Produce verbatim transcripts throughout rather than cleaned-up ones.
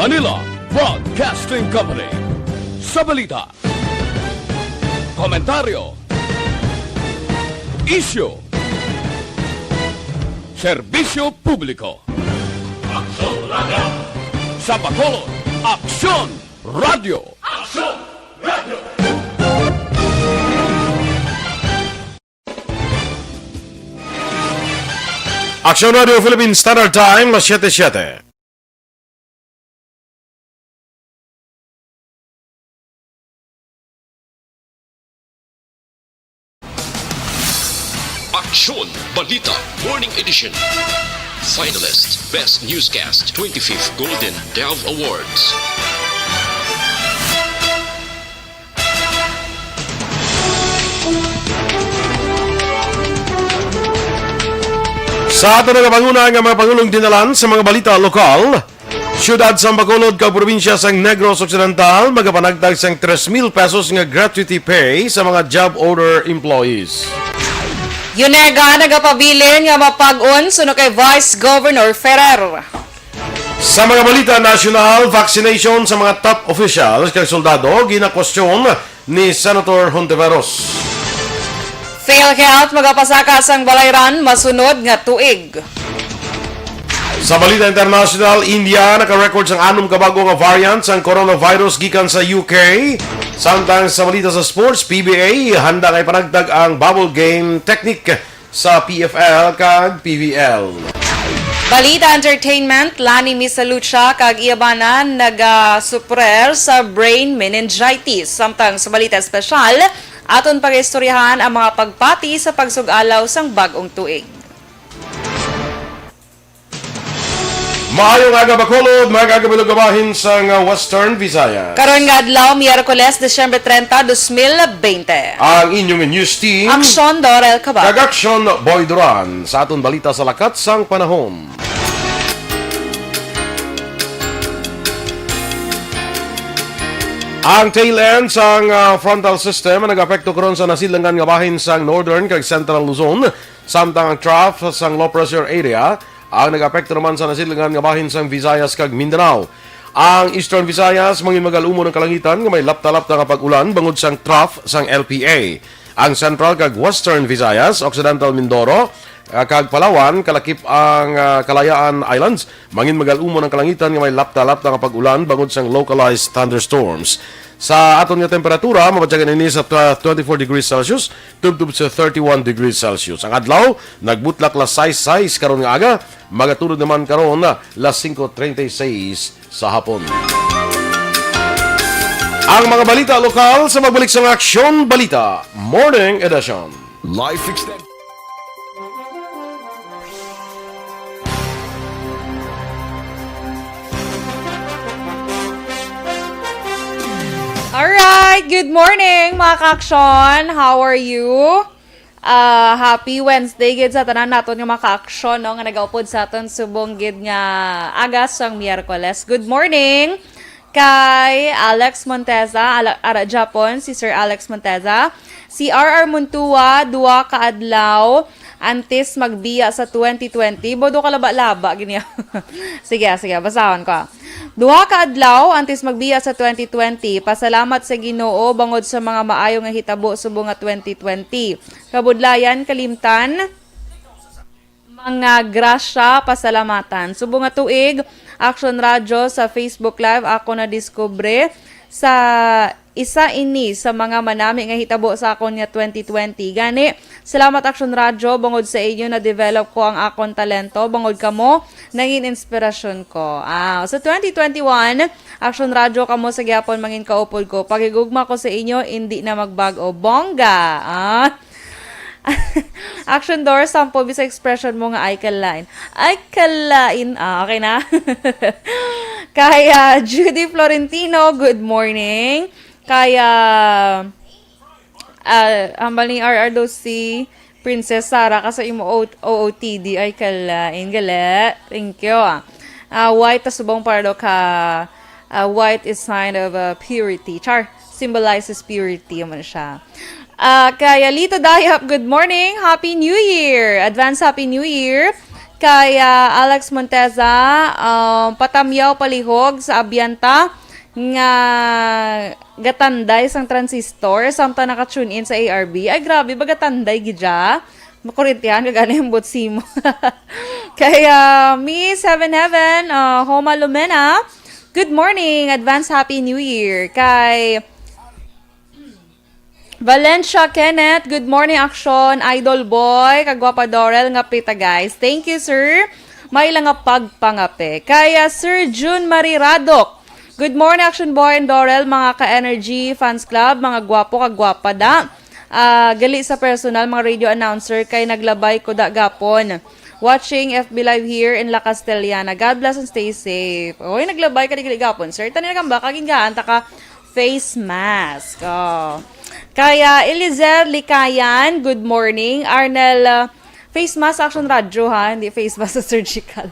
Manila Broadcasting Company. Sa balita, komentaryo, isyu, serbisyo publiko. Aksyon Radio! Sa Bacolod, Aksyon Radio! Aksyon Radio! Aksyon Radio Philippine Standard Time, las siete siete. Aksyon Balita Morning Edition. Finalist, Best Newscast, twenty-fifth Golden Dove Awards. Sa aton nga panguna nga mga pangulong dinalan sa mga balita lokal, siyudad sang Bacolod kag probinsya sang Negros Occidental magapanagtag sang tres mil pesos nga gratuity pay sa mga job order employees. Yunega nagapabilin nga mapag-on suno kay Vice Governor Ferrer. Sa mga balita nasyonal, vaccination sa mga top officials kag soldado ginakwestiyon ni Senator Hontiveros. PhilHealth magapasaka sang balayran masunod nga tuig. Sa balita internasyonal, India naka-record sang anom ka bag-o nga variant sang coronavirus gikan sa U K. Samtang sa balita sa sports, P B A, handa kay panagtag ang bubble game technique sa P F L kag P V L. Balita entertainment, Lani Misalucha kag iya bana nagasuprer sa brain meningitis. Samtang sa balita espesyal, aton pagaistoryahan ang mga pagpati sa pagsug-alaw sang bag-ong tuig. Maayong aga, Bacolod, mga kagabilog nga bahin sang, uh, Western Visayas. Karon nga adlaw, Miyerkules, Disyembre treinta, dos mil bente. Ang inyong news team, Aksyon Dorel Cabal. Kag Aksyon Boy Duran. Sa aton balita sa lakat sang panahon. Ang tail end sang, uh, frontal system ang nag-apekto karon sa nasilangan nga bahin sang Northern kag Central Luzon. Samtang ang trough sang low pressure area ang nag-apekto naman sa nasilangan nga bahin sang Visayas kag Mindanao. Ang Eastern Visayas, mangin magal-umon ang kalangitan nga may lapta-lapta nga pag-ulan bangod sang trough sang L P A. Ang Central kag Western Visayas, Occidental Mindoro, ah, kag Palawan, kalakip ang, ah, Kalayaan Islands, mangin magal-umon ang kalangitan nga may lapta-lapta nga pag-ulan bangod sang localized thunderstorms. Sa aton nga temperatura, mabatyagan ini sa twa-, twenty-four degrees Celsius, tubtob sa thirty-one degrees Celsius. Ang adlaw, nagbutlak las sais sais karon nga aga, magatulod naman karon las singko treinta y seis sa hapon. Ang mga balita lokal sa magbalik sa Aksyon Balita Morning Edition. Life extend. Alright, good morning, mga ka-aksyon. How are you? Ah, happy Wednesday gid sa tanan naton nga mga ka-aksyon, no, nga nagaupod sa aton subong gid nga aga sang Miyerkules. Good morning kay Alex Monteza, ala-, ara Japon, si Sir Alex Monteza. Si R R Muntua, duha ka adlaw antes magbiya sa twenty twenty. Bodo ka laba-laba, gini. Sige, sige, basahon ko. Duha ka adlaw antes magbiya sa twenty twenty, pasalamat sa Ginoo bangod sa mga maayo nga hitabo subong nga twenty twenty. Kabudlayan, kalimtan, mga grasya, pasalamatan. Subong nga tuig, Action Radio sa Facebook Live, ako nadiskubre sa isa ini sa mga manami nga hitabo sa akon nga twenty twenty. Gani, salamat Action Radio, bangod sa inyo na-develop ko ang akon talento, bangod kamo nangin inspirasyon ko. Ah, sa twenty twenty-one, Action Radio kamo sa gyapon mangin kaupod ko. Paghigugma ko sa inyo, indi na magbag-o. Bongga! Ah. Action Dor, sample bisa expression mo nga ay kalain. Ay kalain. Ah, okay na. Kaya Judy Florentino, good morning. Kaya, ah, hambal ni R R daw si Princess Sarah ka sa imo O-, O O T D. Ay kalain, gali. Thank you. Ah, white, ta subong para daw ka, ah, white is sign of, ah, purity. Char, symbolizes purity man siya. Ah, kay Alita Dayap, good morning. Happy New Year. Advance Happy New Year. Kay, ah, Alex Monteza, um, patamyaw palihog sa abyanta nga gatanday sang transistor samtang naka-tune in sa A R B. Ay, grabe, ba gatanday gid siya? Makurintihan ka gani ang butsi mo. Kay, ah, Miss Heaven Heaven, ah, Homa Lumena, good morning, advance Happy New Year. Kay Valencia Kenneth, good morning, Action, Idol Boy, kag Gwapa Dorel nga pita, guys. Thank you, sir. May lang nga pagpangape. Kaya Sir June Marie Radok, good morning, Action Boy and Dorel, mga ka-Energy Fans Club, mga gwapo kag gwapa da. Ah, gali sa personal, mga radio announcer, kay naglabay ko da gapon. Watching F B Live here in La Castellana. God bless and stay safe. Oy, naglabay ka di gali gapon, sir. Tani na kang baka gingaan ta ka face mask. Oh. Kaya Eliezer Likayan, good morning. Arnel, uh, face mask Action Radyo, ha, hindi face mask sa surgical.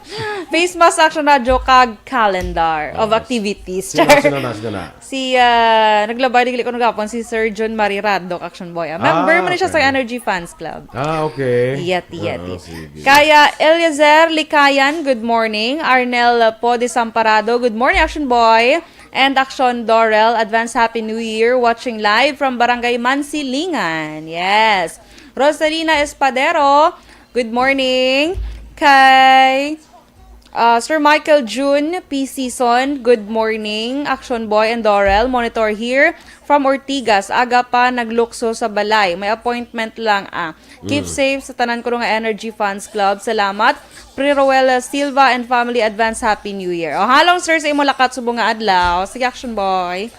Face mask Action Radyo kag calendar of Yes. activities. Sino, sino na, sino na? Si, uh, naglabay digli ko nagapon si Sir John Marie Radok, Action Boy. Ah, member Ah, man siya sa okay. Energy Fans Club. Ah, okay. Yati, Oo, yati. sige. Kaya Eliezer Likayan, good morning. Arnel, uh, po Desamparado, good morning, Action Boy. And Action Dorel, advance Happy New Year. Watching live from Barangay Mansilingan. Yes. Rosalina Espadero, good morning. Kay, ah, Sir Michael June P. Season, good morning. Action Boy and Dorel, monitor here from Ortigas. Aga pa naglukso sa balay. May appointment lang, ah. Keep Mm. safe sa tanan ko nga Energy Fans Club. Salamat. Pre Roel Silva and family, advance Happy New Year. O, halong, sir, sa imo lakat subong nga adlaw. Sige, Action Boy.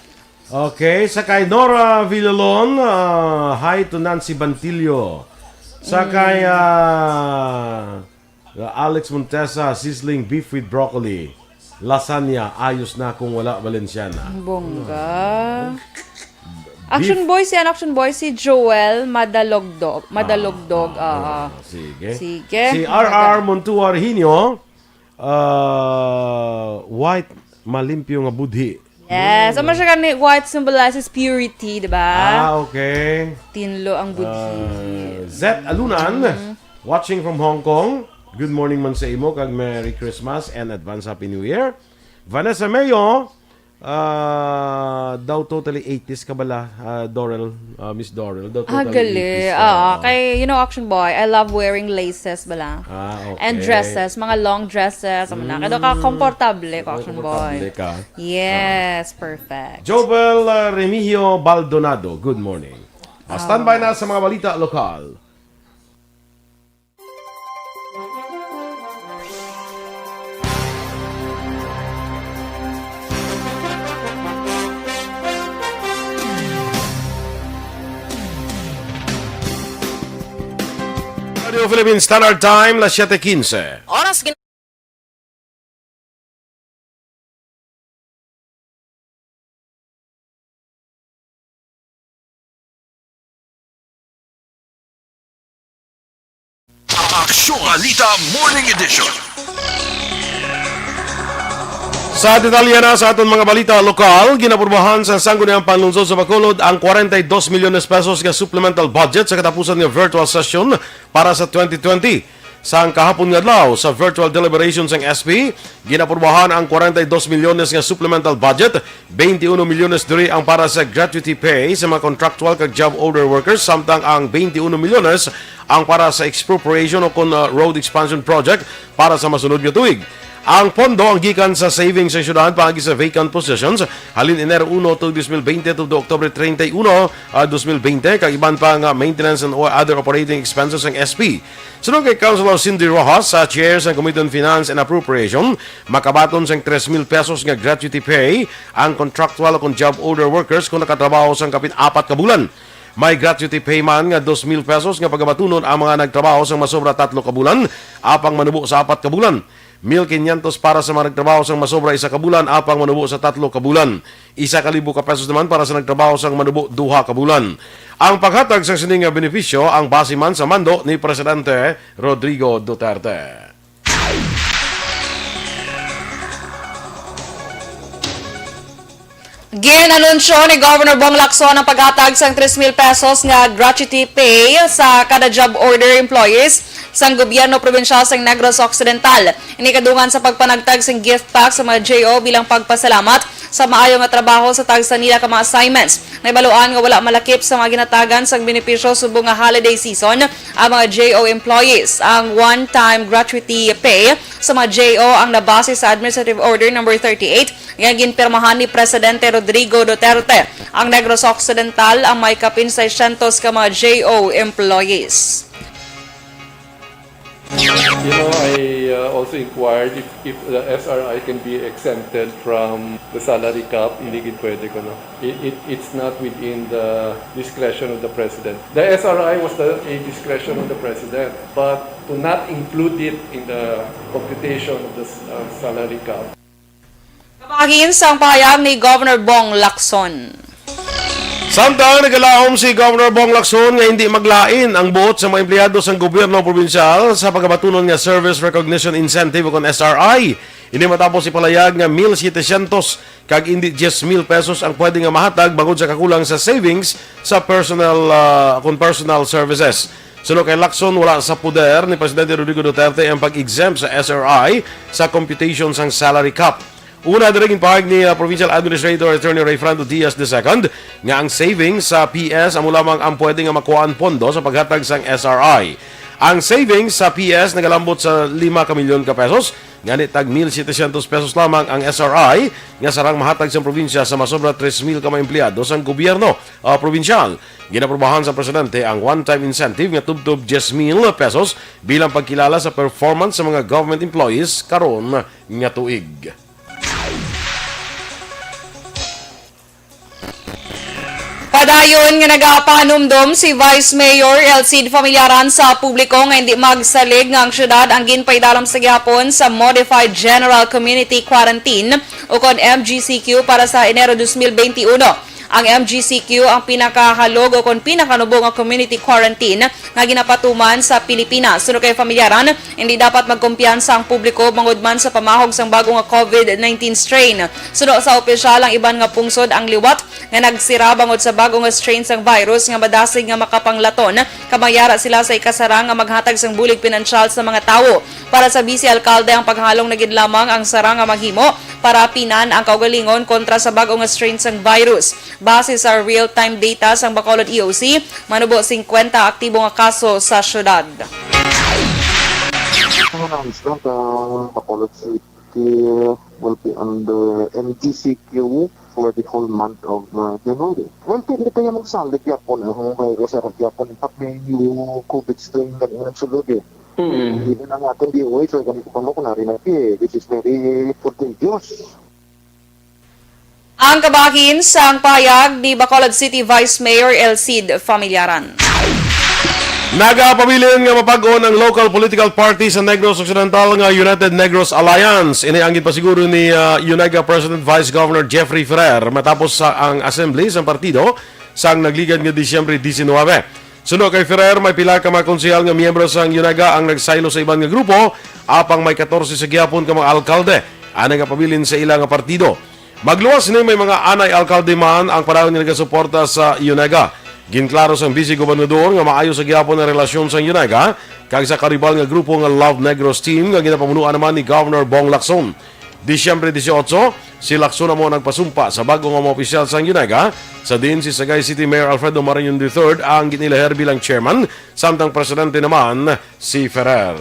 Okay, sa kay Nora Villalon, ah, hi to Nancy Bantillo. Sa kay, Mm. ah, Alex Montesa, sizzling beef with broccoli. Lasagna, ayos na kung wala Valenciana. Bongga. Action Boy, si ano, Action Boy, si Joel Madalogdog. Madalogdog, Ah, ah. ah, sige. Sige. Si R R Montuar Hinyo, ah, white, malimpyo nga budhi. Yes. Ang siya gani, white symbolizes purity, di ba? Ah, okay. Tinlo ang budhi. Ah, Zet Alunan, Mm. watching from Hong Kong. Good morning man sa imo, kag Merry Christmas and advance Happy New Year. Vanessa Mayo, ah, daw totally eighties ka bala, ah, Dorel, ah, Miss Dorel. Daw Ah, totally gali. eighties ka. Ah, kay, you know, Action Boy, I love wearing laces bala. Ah, okay. And dresses, mga long dresses, amo na. Kaya ka Mm. komportable ko, Action Boy. Komportable ka. Yes, Ah. perfect. Jovel, ah, Remigio Baldonado, good morning. Ah, standby na sa mga balita lokal. Radio Philippine Standard Time, las siete quince. Oras gin- Aksyon Balita Morning Edition. Sa detalye na sa aton mga balita lokal, ginaprubahan sa Sangguniang Panlungsod sa Bacolod ang kwarenta y dos milyones pesos nga supplemental budget sa katapusan nga virtual session para sa twenty twenty. Sang kahapon nga adlaw, sa virtual deliberation sang S P, ginaprubahan ang kwarenta y dos milyones nga supplemental budget. Twenty-uno milyones diri ang para sa gratuity pay sa mga contractual kag job order workers, samtang ang twenty-uno milyones ang para sa expropriation o kon, uh, road expansion project para sa masunod nga tuig. Ang pondo ang gikan sa savings sa syudad paagi sa vacant positions halin Enero uno tuig dos mil bente tubtob Oktubre treinta y uno, ah, dos mil bente, kag iban pa nga maintenance and o-, other operating expenses sang S P. Suno kay Councilor Cindy Rojas, sa chair sang Committee on Finance and Appropriation, makabaton sang tres mil pesos nga gratuity pay ang contractual kon job order workers kon nakatrabaho sang kapin apat ka bulan. May gratuity pay man nga dos mil pesos nga pagabatunon ang mga nagtrabaho sang masobra tatlo ka bulan apang manubo sa apat ka bulan. Mil quinientos para sa mga nagtrabaho sang masobra isa ka bulan apang manubo sa tatlo ka bulan. Isa ka libo ka pesos naman para sa nagtrabaho sang manubo duha ka bulan. Ang paghatag sang sini nga benepisyo ang base man sa mando ni Presidente Rodrigo Duterte. Gin-anunsyo ni Governor Bong Lacson ang paghatag sang tres mil pesos nga gratuity pay sa kada job order employees sang gobyerno probinsyal sang Negros Occidental. Ini kadungan sa pagpanagtag sing gift pack sa mga J O bilang pagpasalamat sa maayo nga trabaho sa tagsa nila ka mga assignments. Nahibaluan nga wala malakip sa mga ginatagan sang benepisyo subong nga holiday season ang mga J O employees. Ang one-time gratuity pay sa mga J O ang nabase sa Administrative Order Number thirty-eight nga ginpirmahan ni Presidente Rodrigo Duterte. Ang Negros Occidental ang may kapin seiscientos ka mga J O employees. You know, I uh, also inquired if, if the S R I can be exempted from the salary cap. Hindi gid pwede ko, no? It, it, it's not within the discretion of the president. The S R I was the, a discretion of the president, but to not include it in the computation of the s- uh, salary cap. Kabahin sang pahayag ni Governor Bong Lacson. Samtang nagalaom si Governor Bong Lacson nga hindi maglain ang buot sa mga empleyado sang gobyerno probinsyal sa pagabatunon nga Service Recognition Incentive o kon S R I. Ini matapos ipalayag nga mil setecientos kag indi diyes mil pesos ang pwede nga mahatag bangod sa kakulang sa savings sa personal ah, kon personal services. Suno kay Lacson, wala sa poder ni Presidente Rodrigo Duterte ang pag-exempt sa S R I sa computation sang salary cap. Una diri ginpahayag ni uh, Provincial Administrator Attorney Rayfrando Diaz the second nga ang savings sa P S amo lamang ang pwede nga makuhaan pondo sa paghatag sang S R I. Ang savings sa P S nagalambot sa lima ka milyon ka pesos, ngani tag mil setecientos pesos lamang ang S R I nga sarang mahatag sa probinsya sa masobra tres mil ka mga empleyado sang gobyerno uh, probinsyal. Ginaprobahan sa presidente ang one-time incentive nga tubtob diyes mil pesos bilang pagkilala sa performance sa mga government employees karon nga tuig. Padayon nga nagapahanumdom si Vice Mayor Elcid Familiaran sa publiko nga hindi magsalig nga ang syudad ang ginpaidalom sa gihapon sa Modified General Community Quarantine ukon M G C Q para sa Enero twenty twenty-one. Ang M G C Q ang pinakahalog ukon pinakanubo nga community quarantine nga ginapatuman sa Pilipinas. Suno kay Familiaran, hindi dapat magkumpiyansa ang publiko bangod man sa pamahog sang bago nga COVID nineteen strain. Suno sa opisyal, ang iban nga pungsod ang liwat nga nagsira bangod sa bago nga strain sang virus nga madasig nga makapanglaton, kag magyara sila sa ikasarang nga maghatag sang bulig pinansyal sa mga tawo. Para sa Vice Alkalde, ang paghalong na gid lamang ang sarang nga maghimo para pinan ang kaugalingon kontra sa bago nga strain sang virus. Base sa real-time data sang Bacolod E O C, manubo singkwenta aktibo nga kaso sa syudad. Ang announcement, uh, Bacolod City will be under M G C Q for the whole month of uh, January. Well, pwede tayo magsalig yapon ang virus sa yapon. Pag may new COVID strain na nagsulod eh. Hindi na nga itong D O H, so ganito pa mo kung narinig eh. This is very contagious. Ang kabahin sang pahayag ni Bacolod City Vice Mayor Elcid Familiaran. Nagapabilin nga mapag-on ang local political party sa Negros Occidental nga United Negros Alliance. Ini ang ginpasiguro ni ah, UNEGA President Vice Governor Jeffrey Ferrer matapos sa ang assembly sang partido sang nagligad nga Disyembre diecinuebe. Suno kay Ferrer, may pila ka mga konsehal nga miyembro sang UNEGA ang nagsaylo sa iban nga grupo, apang may katorse sa gihapon ka mga alkalde ang nagapabilin sa ila nga partido. Magluwas ni may mga anay alkalde man ang padayon nga nagasuporta sa UNEGA. Ginklaro sang Vice Gobernador nga maayo sa gihapon ang relasyon sang UNEGA kag sa karibal nga grupo nga Love Negros Team nga ginapamunuan naman ni Governor Bong Lacson. Disyembre dieciocho, si Lacson amo nagpasumpa sa bago nga mga opisyal sang UNEGA, sa diin si Sagay City Mayor Alfredo Marañon the third ang gin-ilaher bilang chairman, samtang presidente naman si Ferrer.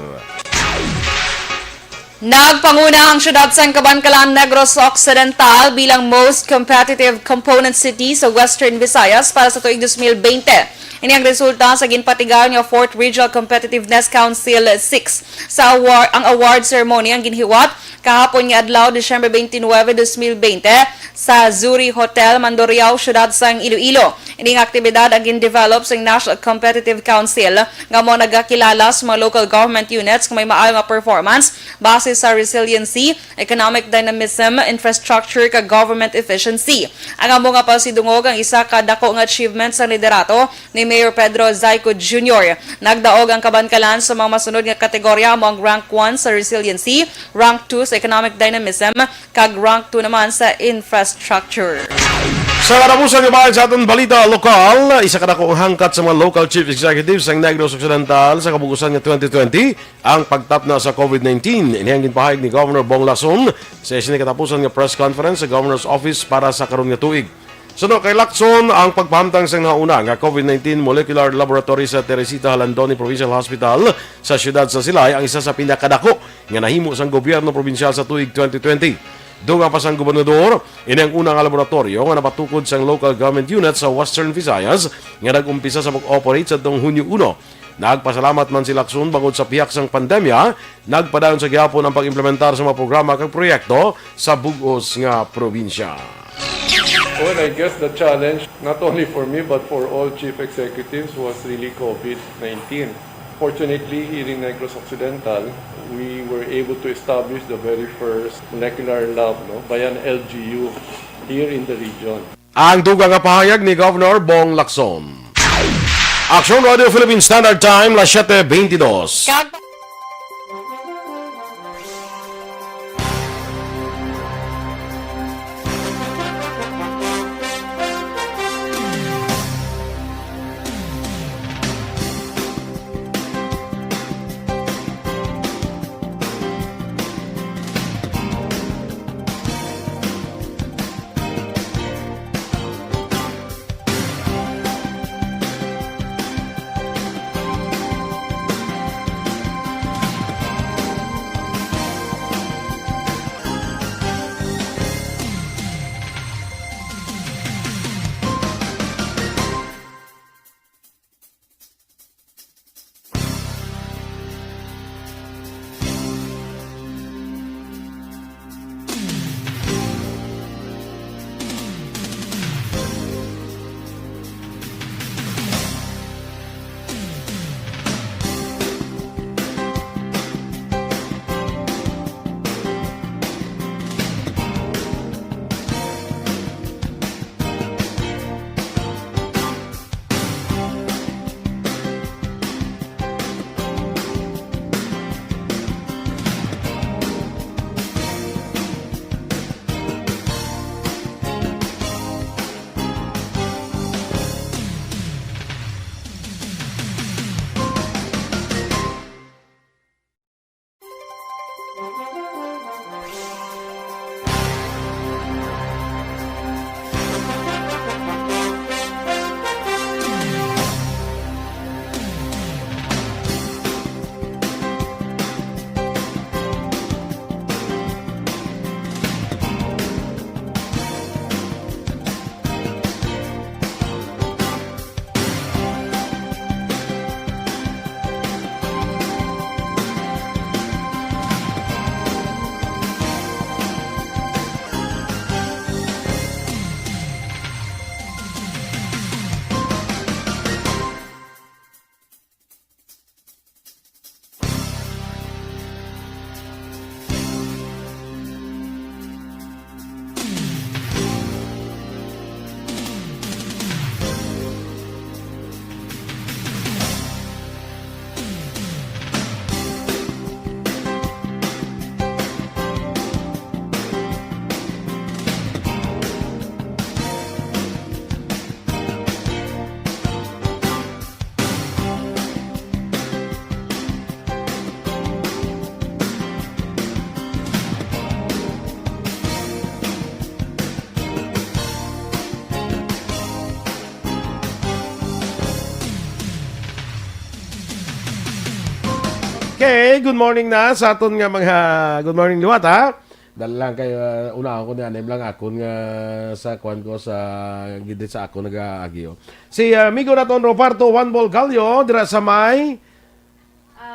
Nagpanguna ang siyudad sang Kabankalan, Negros Occidental bilang most competitive component city sa Western Visayas para sa tuig twenty twenty. Ini ang resulta sa ginpatigayon nga Fourth Regional Competitiveness Council six. Sa award, ang award ceremony ang ginhiwat kahapon nga adlaw, Disyembre twenty-nine, twenty twenty, sa Zuri Hotel, Mandurriao, siyudad sang Iloilo. Ini nga aktibidad ang gin-develop sang National Competitive Council nga amo nagakilala sa mga local government units nga may maayo nga performance base sa resiliency, economic dynamism, infrastructure, kag government efficiency. Ang amo nga pasidungog ang isa ka dako nga achievement sa liderato ni Mayor Pedro Zayco Junior. Nagdaog ang Kabankalan sa mga masunod nga kategorya, amo ang rank one sa resiliency, rank two sa economic dynamism, kag rank two naman sa infrastructure. Sa katapusan nga bahag sa aton balita lokal, isa ka dako ang hangkat sa mga local chief executives sang Negros Occidental sa kabug-usan nga twenty twenty ang pagtapna sa COVID nineteen. Ini ang ginpahayag ni Governor Bong Lacson sa isa ni katapusan nga press conference sa Governor's Office para sa karon nga tuig. Suno kay Lacson, ang pagpahamtang sang nauna nga COVID nineteen molecular laboratory sa Teresita Jalandoni Provincial Hospital sa siyudad sa Silay ang isa sa pinakadako nga nahimo sang gobyerno probinsyal sa tuig twenty twenty. Dugang pa sang gobernador, ini ang una nga laboratoryo nga napatukod sang local government unit sa Western Visayas nga nag-umpisa sa pag-operate sa tong Hunyo uno. Nagpasalamat man si Lacson bangod sa pihak sang pandemya, nagpadayon sa gihapon ang pag-implementar sa mga programa kag proyekto sa bug-os nga probinsya. Well, I guess the challenge, not only for me, but for all chief executives, was really COVID nineteen. Fortunately, here in Negros Occidental, we were able to establish the very first molecular lab, no, by an L G U here in the region. Ang dugang nga pahayag ni Governor Bong Lacson. Action Radio Philippine Standard Time, las siete veintidós. Kag Okay, good morning na sa aton nga mga, good morning liwat, ha. Dala lang kay, uh, una ako ni anim lang akon nga sa kwan ko sa gid sa ako nagaagyo. Si, uh, amigo naton Roberto Juan Bolgallo dira sa may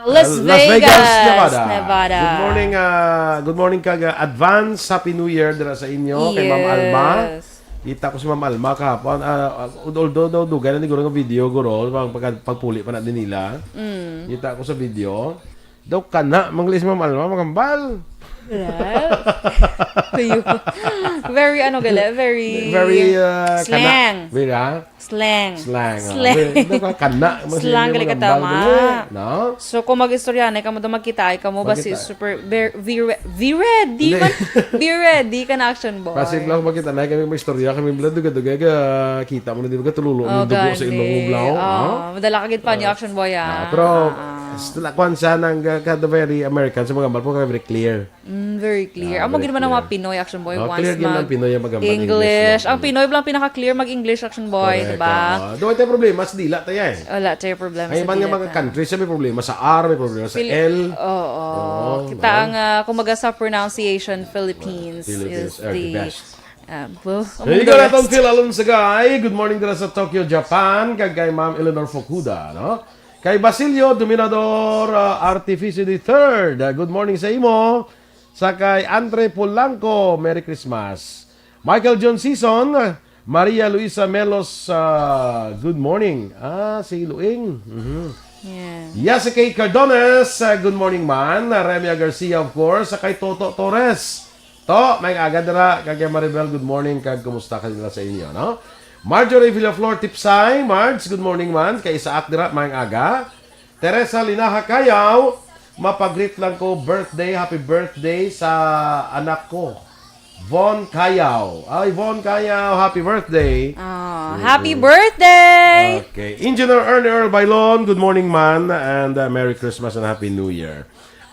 Las, Las Vegas, Vegas, Nevada. Nevada. Good morning, uh, good morning kag uh, advance Happy New Year dira sa inyo kay Ma'am Alma. Yes. Kita ko si Ma'am Alma kahapon. Ah, although daw dugay na ni guro nga video, guro, pag, pag, pagpuli pa na din nila. Mm. Kita ko sa video. Daw kana, mangli si Ma'am Alma, magambal. Yes. To you. Very, ano, gali? Very, Very, uh, kana. Slang. Very, ha? Slang. Slang, oh. Slang. Very, ano ka, kana? Mas Slang, yun yung gali ka, magambal, tama. Gali, no? So, kung mag-istorya na, kamo daw magkita, ay kamo ba si Magkita. Super, ver-, be re-, be ready Hindi. man? Be ready ka na, Action Boy. Pasig lang magkita na, kami may istorya, kami blood, duga-duga, ka, kita mo na, di ba, katululo, Oh, yung dugo sa gani. Ilong mo, blanco, Oh, ha? madala ka gid pa niyo, Ah. Action Boy, ah. Ah, pero, Ah, ah. sila, kwan siya, nang, uh, ka, the very American, sa mga malpo, very clear. Mm, very clear. Ah, Amo very gid man ang mga clear. Pinoy, Action Boy, Oh, once clear gid ang mag Pinoy, mag-English. English, no? Ang Pinoy lang pinaka-clear mag-English, Action Boy, Correct, di ba? Oo. Doon tayo problema sa dila tayo, eh. Wala tayo problema Ay, sa man nga dila mga ta. countries, may problema sa R, may problema sa Pil-, L. Oo. Oo, Kita no? ang, ah, kumbaga sa pronunciation, Philippines Philippines is are the the, best. um, well, Hey, among the ikaw na tong rest. Phil Alonsagay. Good morning dira sa Tokyo, Japan. Kag kay Ma'am Eleanor Fukuda, no? Kay Basilio Dominador, ah, Artificio the third. Ah, good morning sa imo. Sa kay Andre Polanco, Merry Christmas. Michael John Season, Maria Luisa Melos, ah, good morning. Ah, si Luing. Mhm. Yeah. Yasi K Cardones, ah, good morning man. Remia Garcia, of course. Sa kay Toto Torres. To, may aga dira. Kag kay Maribel, good morning. Kag kumusta ka nila sa inyo, no? Marjorie Villaflor Tipsay, Marge, good morning man. Kay Isaac dira, may aga. Teresa Linaha Kayaw, mapagrit lang ko birthday, happy birthday sa anak ko. Von Kayaw. Ay, Von Kayaw, happy birthday. Ah, Mm-mm. happy birthday! Okay. Engineer Ernie Earl Bailon, good morning, man, and, uh, Merry Christmas and Happy New Year.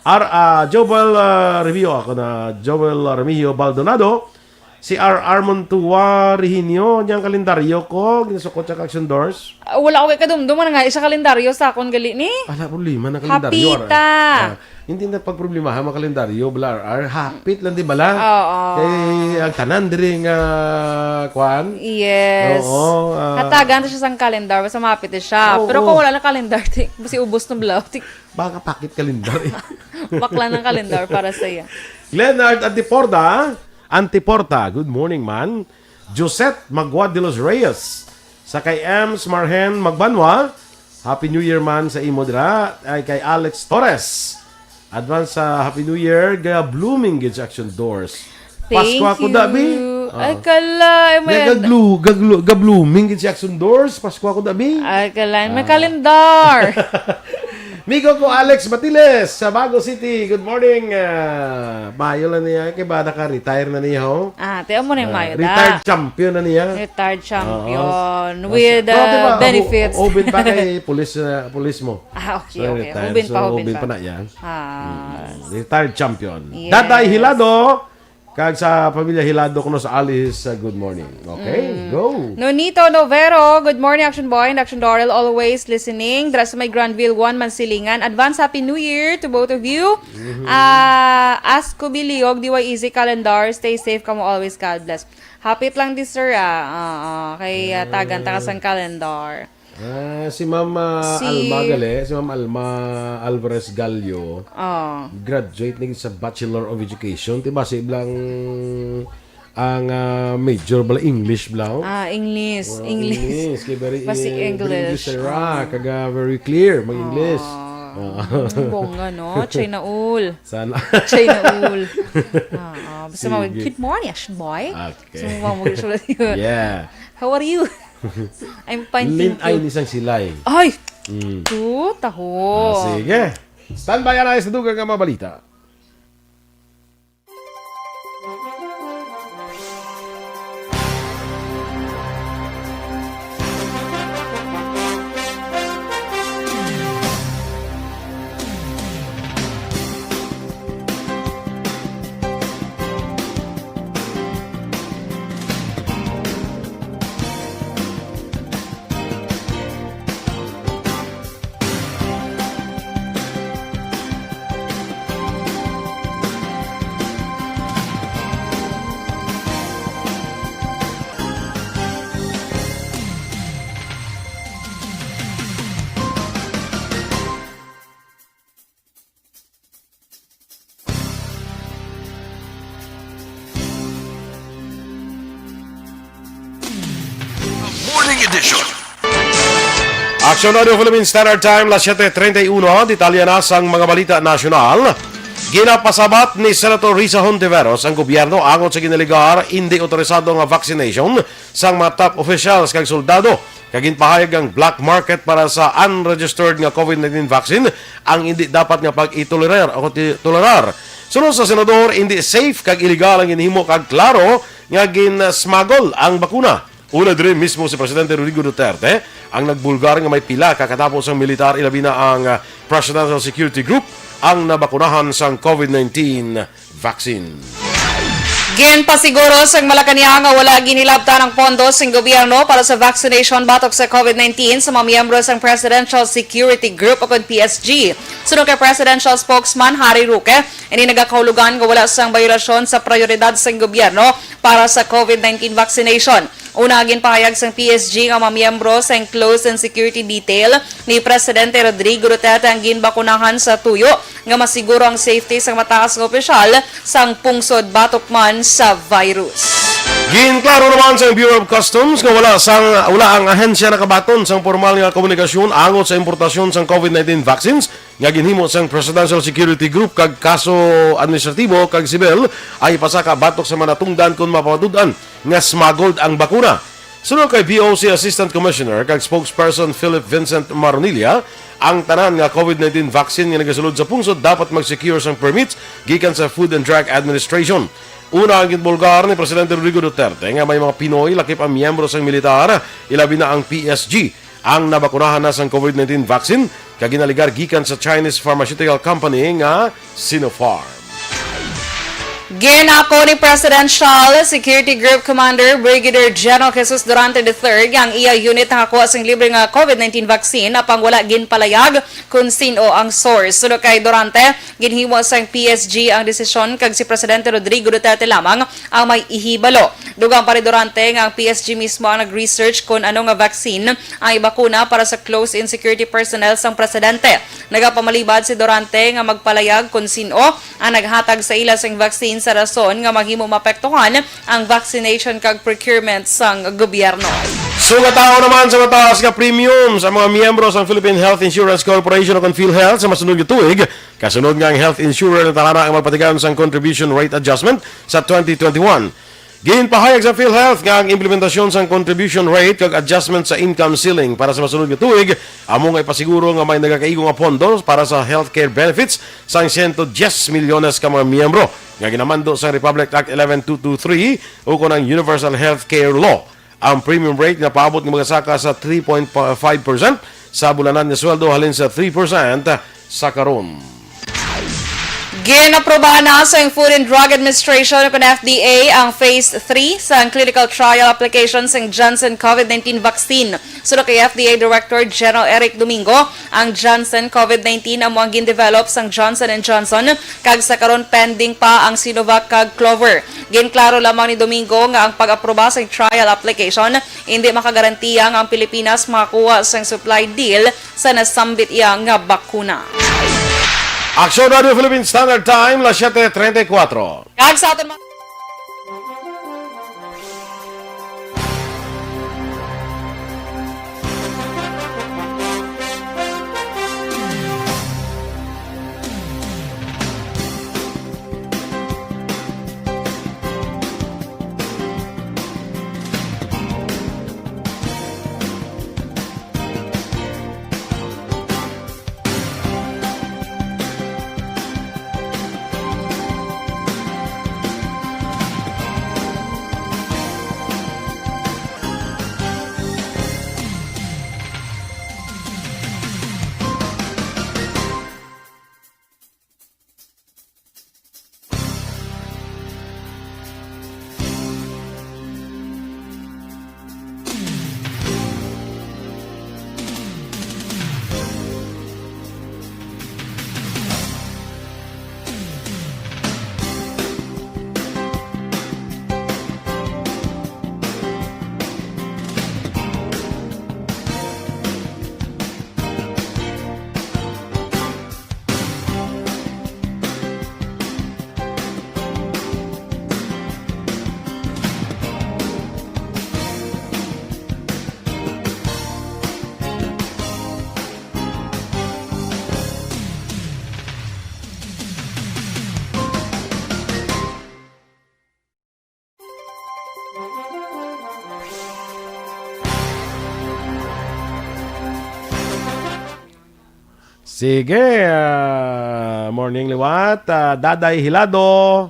Ar-, ah, Joel, ah, Remigio, ako na, Joel, ah, Remigio Baldonado, si R R Montua Rehinio, niyang kalendaryo ko, ginasukot sa Action Doors. Ah, wala ko kay kadumdum, ano nga, isa kalendaryo sa akon gali ni? Ala, problema na kalendaryo, Hapita. R R. Ah, hindi na pagproblemahan mga kalendaryo, bala, R R. Hapit lang, di bala? Oo. Kay ang tanan diri nga, kwan? Yes. Oo, ah. Hatagan ta siya sang kalendar, basta mapit siya. Oo, Pero kung oo. wala na kalendar, ti, basi ubos na bala. Ti, Baka pakit kalendar, eh. Bakla ng kalendar para sa iya. Leonard Antiporda, Antiporta, good morning, man. Josette Magua de los Reyes, sa kay Ems Marhen Magbanwa, Happy New Year man sa imo dira. Ay kay Alex Torres, advance sa Happy New Year, ga blooming gid sa Action Doors. Thank Pasko ako, you. Dabi. Ay, Oh. kala, ay, may Ga, ga, glu-, ga, glu-, ga blooming gid si Action Doors. Pasko ako, Dabi. Ay, kala, may Ah. kalendar. Migo ko, Alex Batiles, sa Bago City. Good morning. Ah, mayo lang niya. Kay ba naka-retire na niya, ho? Ah, tiyan mo na yung Ah, mayo, da. retired champion na niya. Retired champion Oo. with, Pero, di uh, ba, hu-, benefits. hubin pa kay pulis, uh, pulis mo. Ah, okay, So, okay. retired. Hubin So, pa, hubin hubin pa. pa na yan. Ah. Mm. Retired champion. Yes. Daday Hilado, kag sa pamilya Hilado kuno sa Alice, uh, good morning. Okay, Mm. go. Nonito Novero, good morning, Action Boy and Action Doral, always listening. Dra sa may Granville one, Mansilingan. Advance Happy New Year to both of you. Mhm. Ah, Asko Biliog, D Y E Z Calendar. Stay safe kamo always. God bless. Hapit lang di, sir, ah. Oo, kay, ah, tagan ta ka sang calendar. Ah, si Ma'am, ah, Si Alma gali, si Ma'am Alma Alvarez Gallo, Oh. graduate na sa Bachelor of Education. Di ba, si Blang, ang, ah, major bala English, Blang? Ah, English. Oh, English. English. Kay very, Basi eh, very English. English, sir, ah, Ah. kaga very clear mag-English. Oh. Ah. Ang bongga, no? China ul. Sana. China ul. Ah, ah. Basta Sige. mag-, "Good morning, Action Boy." Okay. Gusto mo ba mag-, Yeah. "How are you?" "I'm fine, Lin thank ay you." ni sang silay. Ay! Mm. Tu, taho. Ah, sige. Standby, anay sa dugang nga mga balita. Morning Edition. Action Radio Philippine Standard Time, las siete treinta y uno. Detalye na sang mga balita nasyonal. Ginapasabat ni Senator Risa Hontiveros ang gobyerno angot sa ginalegar indi otorisado nga vaccination sang mga top officials kag soldado, kag ginpahayag ang black market para sa unregistered nga COVID nineteen vaccine ang indi dapat nga pag-itolerar o ti-, tolerar. Suno sa senador, indi safe kag illegal ang ginhimo kag klaro nga ginsmuggle ang bakuna. Una diri mismo si Presidente Rodrigo Duterte ang nagbulgar nga may pila ka katapos ang militar, ilabi na ang, ah, Presidential Security Group, ang nabakunahan sang COVID nineteen vaccine. Ginpasiguro sang Malacañang nga wala ginhilabtan ang pondo sang gobyerno para sa vaccination batok sa COVID nineteen sa mga miyembro sang Presidential Security Group o kon P S G. Suno kay Presidential Spokesman Harry Roque, ini nagakahulugan nga wala sang bayolasyon sa prioridad sang gobyerno para sa COVID nineteen vaccination. Una, ginpahayag sang P S G nga mga miyembro sang close and security detail ni Presidente Rodrigo Duterte ang ginbakunahan sa tuyo nga masiguro ang safety sang mataas nga opisyal sang pungsod batok man sa virus. Ginklaro naman sang Bureau of Customs nga wala sang, wala ang ahensya nakabaton sang pormal nga komunikasyon angot sa importasyon sang COVID nineteen vaccines nga ginhimo sang Presidential Security Group kag kaso administratibo kag sibil ang ipasaka batok sa mga natungdan kon mapatud-an nga smuggled ang bakuna. Suno kay V O C Assistant Commissioner kag Spokesperson Philip Vincent Maronilla, ang tanan nga COVID nineteen vaccine nga nagasulod sa pungsod dapat mag-secure sang permits gikan sa Food and Drug Administration. Una, ang ginbulgar ni Presidente Rodrigo Duterte nga may mga Pinoy, lakip ang miyembro sang militar, ilabi na ang P S G, ang nabakunahan na sang COVID nineteen vaccine kag ginalegar gikan sa Chinese pharmaceutical company nga Sinopharm. Ginako ni Presidential Security Group Commander Brigadier General Jesus Durante the third nga ang iya unit nakakuha sing libre nga COVID nineteen vaccine, apang wala ginpalayag kon sin-o ang source. Suno kay Durante, ginhimo sang P S G ang desisyon kag si Presidente Rodrigo Duterte lamang ang may ihibalo. Dugang pa ni Durante nga ang P S G mismo ang nag-research kon ano nga vaccine ang ibakuna para sa close-in security personnel sang presidente. Nagapamalibad si Durante nga magpalayag kon sin-o ang naghatag sa ila sing vaccine sa rason nga mahimo maapektuhan ang vaccination kag procurement sang gobyerno. Sugataon naman sa mataas nga premium sa mga miyembro sang Philippine Health Insurance Corporation o kon PhilHealth sa masunod nga tuig, kasunod nga ang health insurer na tana ang magpatigayon sang contribution rate adjustment sa twenty twenty-one. Ginpahayag sa PhilHealth nga ang implementasyon sang contribution rate kag adjustment sa income ceiling para sa masunod nga tuig amo nga ipasiguro nga may nagakaigo nga pondo para sa healthcare benefits sang siyento diyes milyones ka mga miyembro nga ginamando sang Republic Act eleven two two three ukon ang Universal Healthcare Law. Ang premium rate nga paabot nga magasaka sa three point five percent sa bulanan nga sweldo halin sa three percent sa karon. Ginaprobahan na sa Food and Drug Administration o kon F D A ang phase three sa clinical trial application sa Johnson COVID nineteen vaccine. Suno kay F D A Director General Eric Domingo, ang Johnson COVID nineteen amo ang gindevelop sang Johnson and Johnson, kag sa karon pending pa ang Sinovac kag Clover. Ginklaro lamang ni Domingo nga ang pag-aproba sa trial application indi makagarantiya nga ang Pilipinas makakuha sang supply deal sa nasambit iya nga bakuna. Aksyon Radio Philippine Standard Time, las siete treinta y cuatro. Kag sa aton mga Sige, ah, morning liwat, ah, Daday Hilado,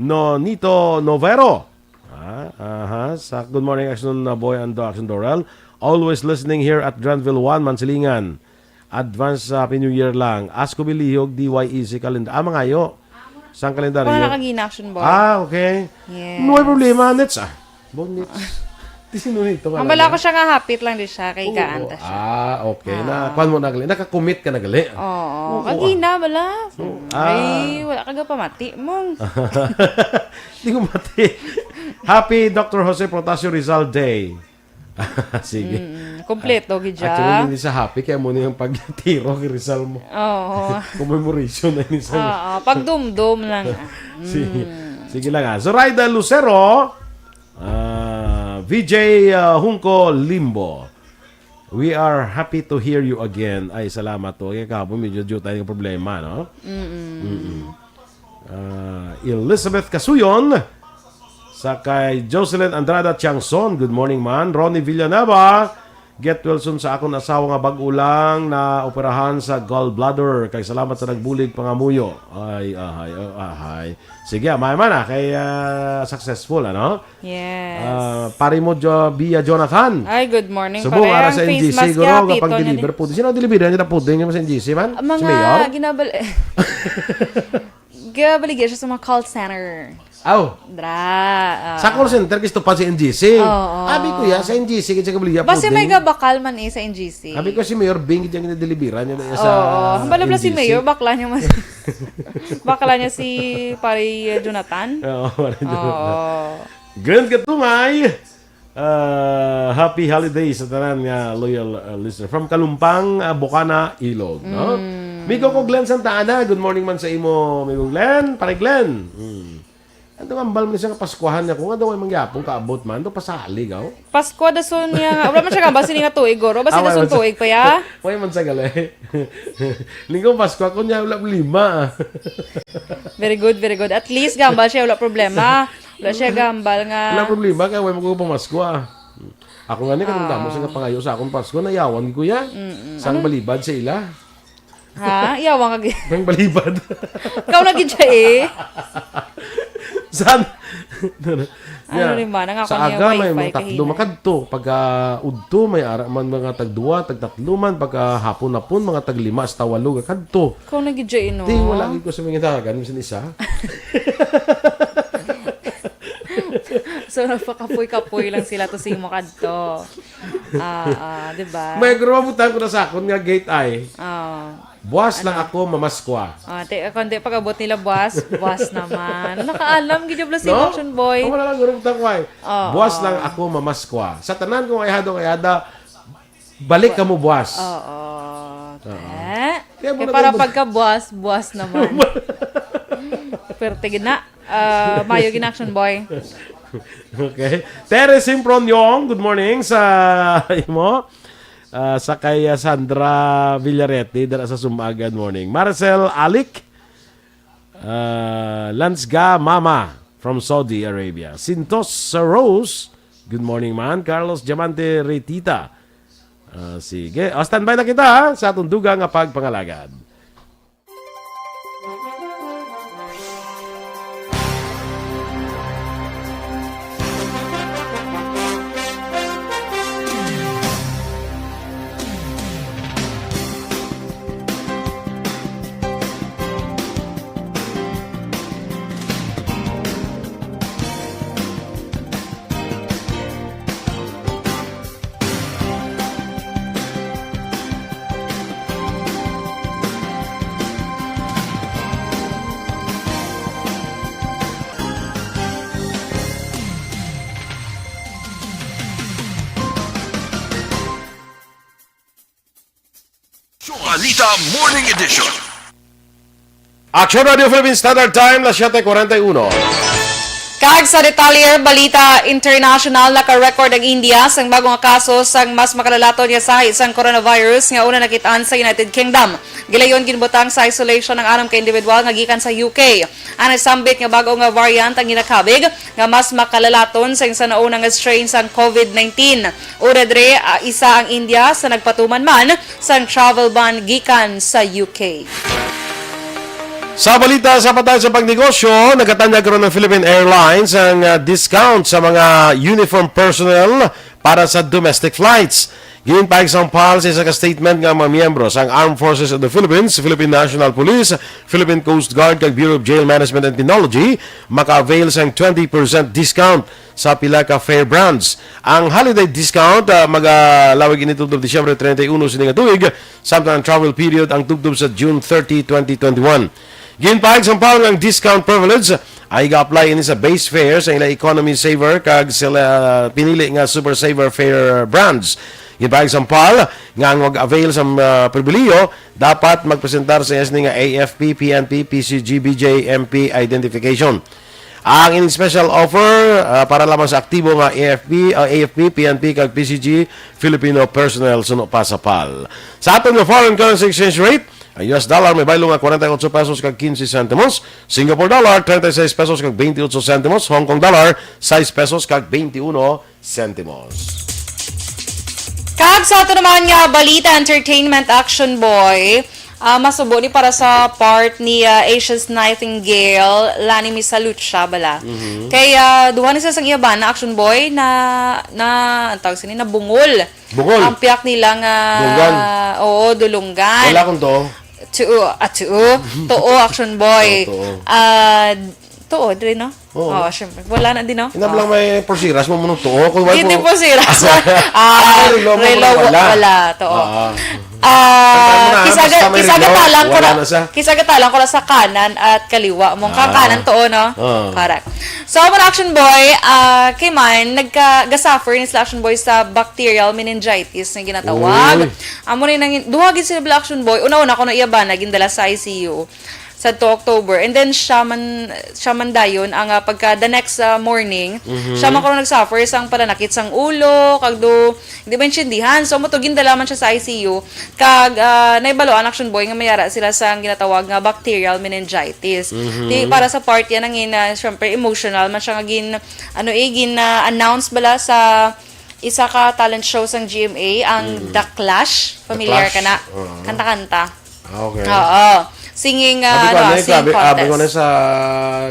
Nonito Novero. Ah, aha, sa good morning, Action, uh, Boy and, uh, Action Dorel. Always listening here at Granville one, Mansilingan. Advance, uh, Happy New Year lang. Asko Bilihog, D Y E C calendar. Ah, mangayo. Sang kalendaryo. Wala na kang inaction, boy. Ah, okay. Yes. No problema, Nits, ah. Bon, Nits. Di sino nito nga Ang bala lang? ko siya nga hapit lang di siya kay Oo. Gaan ta siya. Ah, okay. Na, Ah. kuwan mo na gali. Nakakommit ka na gali. Oo. Oo, Kagina, bala. Oo. Ah. Ay, wala ka gapamati, mong. Di ko mati. Happy Doctor Jose Protasio Rizal Day. Sige. Mm, kompleto, gid siya. Actually, hindi sa happy, kaya mo na yung pagtiro kay Rizal mo. Oo. Commemoration na ini sa Oo, pagdumdum lang. Sige. Mm. Sige lang, ah. Zoraida Lucero, ah, V J, ah, Hungko Limbo. We are happy to hear you again. Ay, salamat to. Kaya kahapon, medyo due tayo ng problema, no? Mm-mm. Mm-mm. Ah, Elizabeth Casuyon, sa kay Jocelyn Andrada Tiangson, good morning, man. Ronnie Villanueva, get well soon sa akon asawa nga bag-o lang na operahan sa gallbladder. Kay salamat sa nagbulig pangamuyo. Ay, ahay, oh, ahay. Sige, amay man, ah, kay, ah, successful, ano? Yes. Ah, pare mo, Jo-, Bia Jonathan. Ay, good morning, Subong, pare. ara sa Face N G C, mask guro, niya, kapag pito niya deliver din. po. Sino ang delivery niya na po din yung sa N G C, man? Ang Si mga Mayor? ginabal-, gabaligya siya sa mga call center. Aw. Dra, ah. Sa call center, gusto pa si N G C. Oo. Abi ko ya, sa N G C, kasi kabaligya po Basta may din. gabakal man eh sa N G C. Abi ko si Mayor Bing, yung ginadeliveran niya na sa Oo. Hambala pala si N G C. Mayor, bakla niya mas-, bakla niya si Pare Jonathan. Oo, Pare Jonathan. Oo. Glenn Gatungay, ah, happy holidays sa tanan nga loyal, ah, listener. From Kalumpang, ah, Bukana, Ilog, no? Mm. Migo ko, Glenn Santa Ana, good morning man sa imo, Migo Glenn. Pare Glenn. Mm. Ang tumambal man siya nga Paskuhan niya, kung ano, may mangyapong kaabot man, ito pasalig, oh. Paskwa, dason niya nga. Wala man siya nga, basi nga tuig, guro. Basi Ah, wala dason man sa tuig pa, ya? Wala man sa gali. Linggo Paskwa, kung niya, wala problema. Very good, very good. At least, gambal siya, wala problema. Wala siya gambal nga Wala problema, kaya wala mo ko pamaskwa. Ako nga ni, katong Ah. damo sa pangayo sa akong Pasko, nayawan ko ya. Mm-mm. Sang Ano? balibad sa ila. Ha? Yawa nga gi- Nang balibad. Ikaw lagi siya eh. San? Ano Nga, rin ba? Nangako sa niya aga, may wifi mga tatlo kahina. makadto. Pagka udto, may ara man mga tagduwa, tagtatlo man. Pagka hapon-hapon, mga taglima, sa tawalo, kadto. Ikaw na gid siya, eh, no? Di, wala gid ko sa mga tagan, minsan isa. So, nagpakapoy-kapoy lang sila to sa imo kadto. Ah, ah, di ba? May guro, mabutang ko na sa akon nga gate ay. Ah. Buwas lang Ano? ako mamaskwa. Ah, te, kung di pag-abot nila buwas, buwas naman. Nakaalam, gid yung blessing No? action, boy. Ang wala lang guro, butang ko ay. Oo. Buwas lang ako mamaskwa. Sa tanan kong ayhado, ayhada, balik ka mo buwas. Oo. Oo. Eh? Kaya mo Kaya na para tayo mag- pagka buwas, buwas naman. Pwerte gid na. Ah, mayo gid na action, boy. Okay. Terry Simproniong, good morning sa imo. Ah, sa kay, ah, Sandra Villarete, dala sa Sumaga, good morning. Maricel Alic, ah, Lansga Mama from Saudi Arabia. Sintos sa Rose, good morning, man. Carlos Diamante Retita. Ah, sige. O, standby na kita, ha, sa atong dugang nga pagpangalagad. Balita Morning Edition. Action Radio Philippine Standard Time, las siete cuarenta y uno. Kag sa detalye, balita international, naka-record ang India sang bago nga kaso sang mas makalalaton nga sahi sang coronavirus nga una nakit-an sa United Kingdom. Gilayon ginbutang sa isolation ang anom ka individual nga gikan sa U K. Ang nagsambit nga bag-o nga variant ang ginakabig nga mas makalalaton sa insanauna nga strain sang COVID nineteen. Ura dre, ah, isa ang India sa nagpatuman man sang travel ban gikan sa U K. Sa balita sa patay sa pagnegosyo, nagatanyag karon ang Philippine Airlines ang ah, discount sa mga uniform personnel para sa domestic flights. Ginpahayag sang pahal sa isa ka statement nga ang mga miyembro sang Armed Forces of the Philippines, Philippine National Police, Philippine Coast Guard, kag Bureau of Jail Management and Penology maka-avail sang twenty percent discount sa pila ka fare brands. Ang holiday discount ah, magalawig ini tubtob Disyembre treinta y uno sini nga tuig, samtang ang travel period ang tubtob sa June thirty, twenty twenty-one. Ginpahayag sang pahal nga ang discount privilege ay ga-apply ini sa base fare sa ila economy saver kag sila pinili nga super saver fare brands. Ginpahayag sang pahal nga ang mag-avail sa ah, pribilihiyo dapat magpresentar sa iya sini nga A F P, P N P, P C G, B J M P identification. Ang ining special offer ah, para lamang sa aktibo nga A F P, ah, A F P, P N P kag P C G Filipino personnel suno pa sa pahal. Sa aton nga foreign currency exchange rate, ang U S dollar may baylo nga forty-eight pesos kag fifteen centimos, Singapore dollar thirty-six pesos kag twenty-eight centimos, Hong Kong dollar six pesos kag twenty-one centimos. Kag sa ato naman nga balita, entertainment, Action Boy, ah, masubo ni para sa part ni ah, Asia's Nightingale, Lani Misalucha bala. Kay ah, duha ni sila sang iya bana, Action Boy, na, na, ang tawag sini, nabungol. Bungol. Ang piyak nila nga, Dulunggan. Oo, dulunggan. Wala akong to. Tuo, ah, tuo. Tuo, Action Boy. Tuo, tuo. Ah, tuo, dre, no? Oo. Oh, syempre. Wala na din, no? Inam lang may pursiras mo munong tuo. Kung Hindi mo- po si Rasa. Ah, Ah, relo mo, relo, wala. Wala. Tuo. Ah. Ah, Tama na, kisaga, basta may kisaga relo, talang ko wala na, na siya. Kisaga talang ko na sa kanan at kaliwa mo. Ang Ah. kanan tuo, no? Ah. Correct. So, amo na, Action Boy, ah, kay man, nagka-, ga-suffer ni sila, Action Boy, sa bacterial meningitis nga ginatawag. Uy. Amo ni nang, duha gid sila, Action Boy. Una-una, kuno iya bana, gindala sa I C U sa two October. And then, siya man, siya man dayon, ang ah, pagka the next ah, morning, Mhm. siya man kuno nag-suffer sang pananakit sang ulo, kag do, hindi maintindihan. So, amo to, gindala man siya sa I C U. Kag ah, naibaluan, Action Boy, nga may ara sila sang ginatawag nga bacterial meningitis. Mhm. Di, para sa part yan, ang ina, syempre, emotional man siya nga gin, ano eh, gin-announce bala sa isa ka talent show sang G M A, ang Mm. The Clash. The Familiar Clash. ka na? Oo. Kanta-kanta. Ah, okay. Oo. Singing, ah, Abi ko ano, na, singing abi, abi ko na contest. Sa,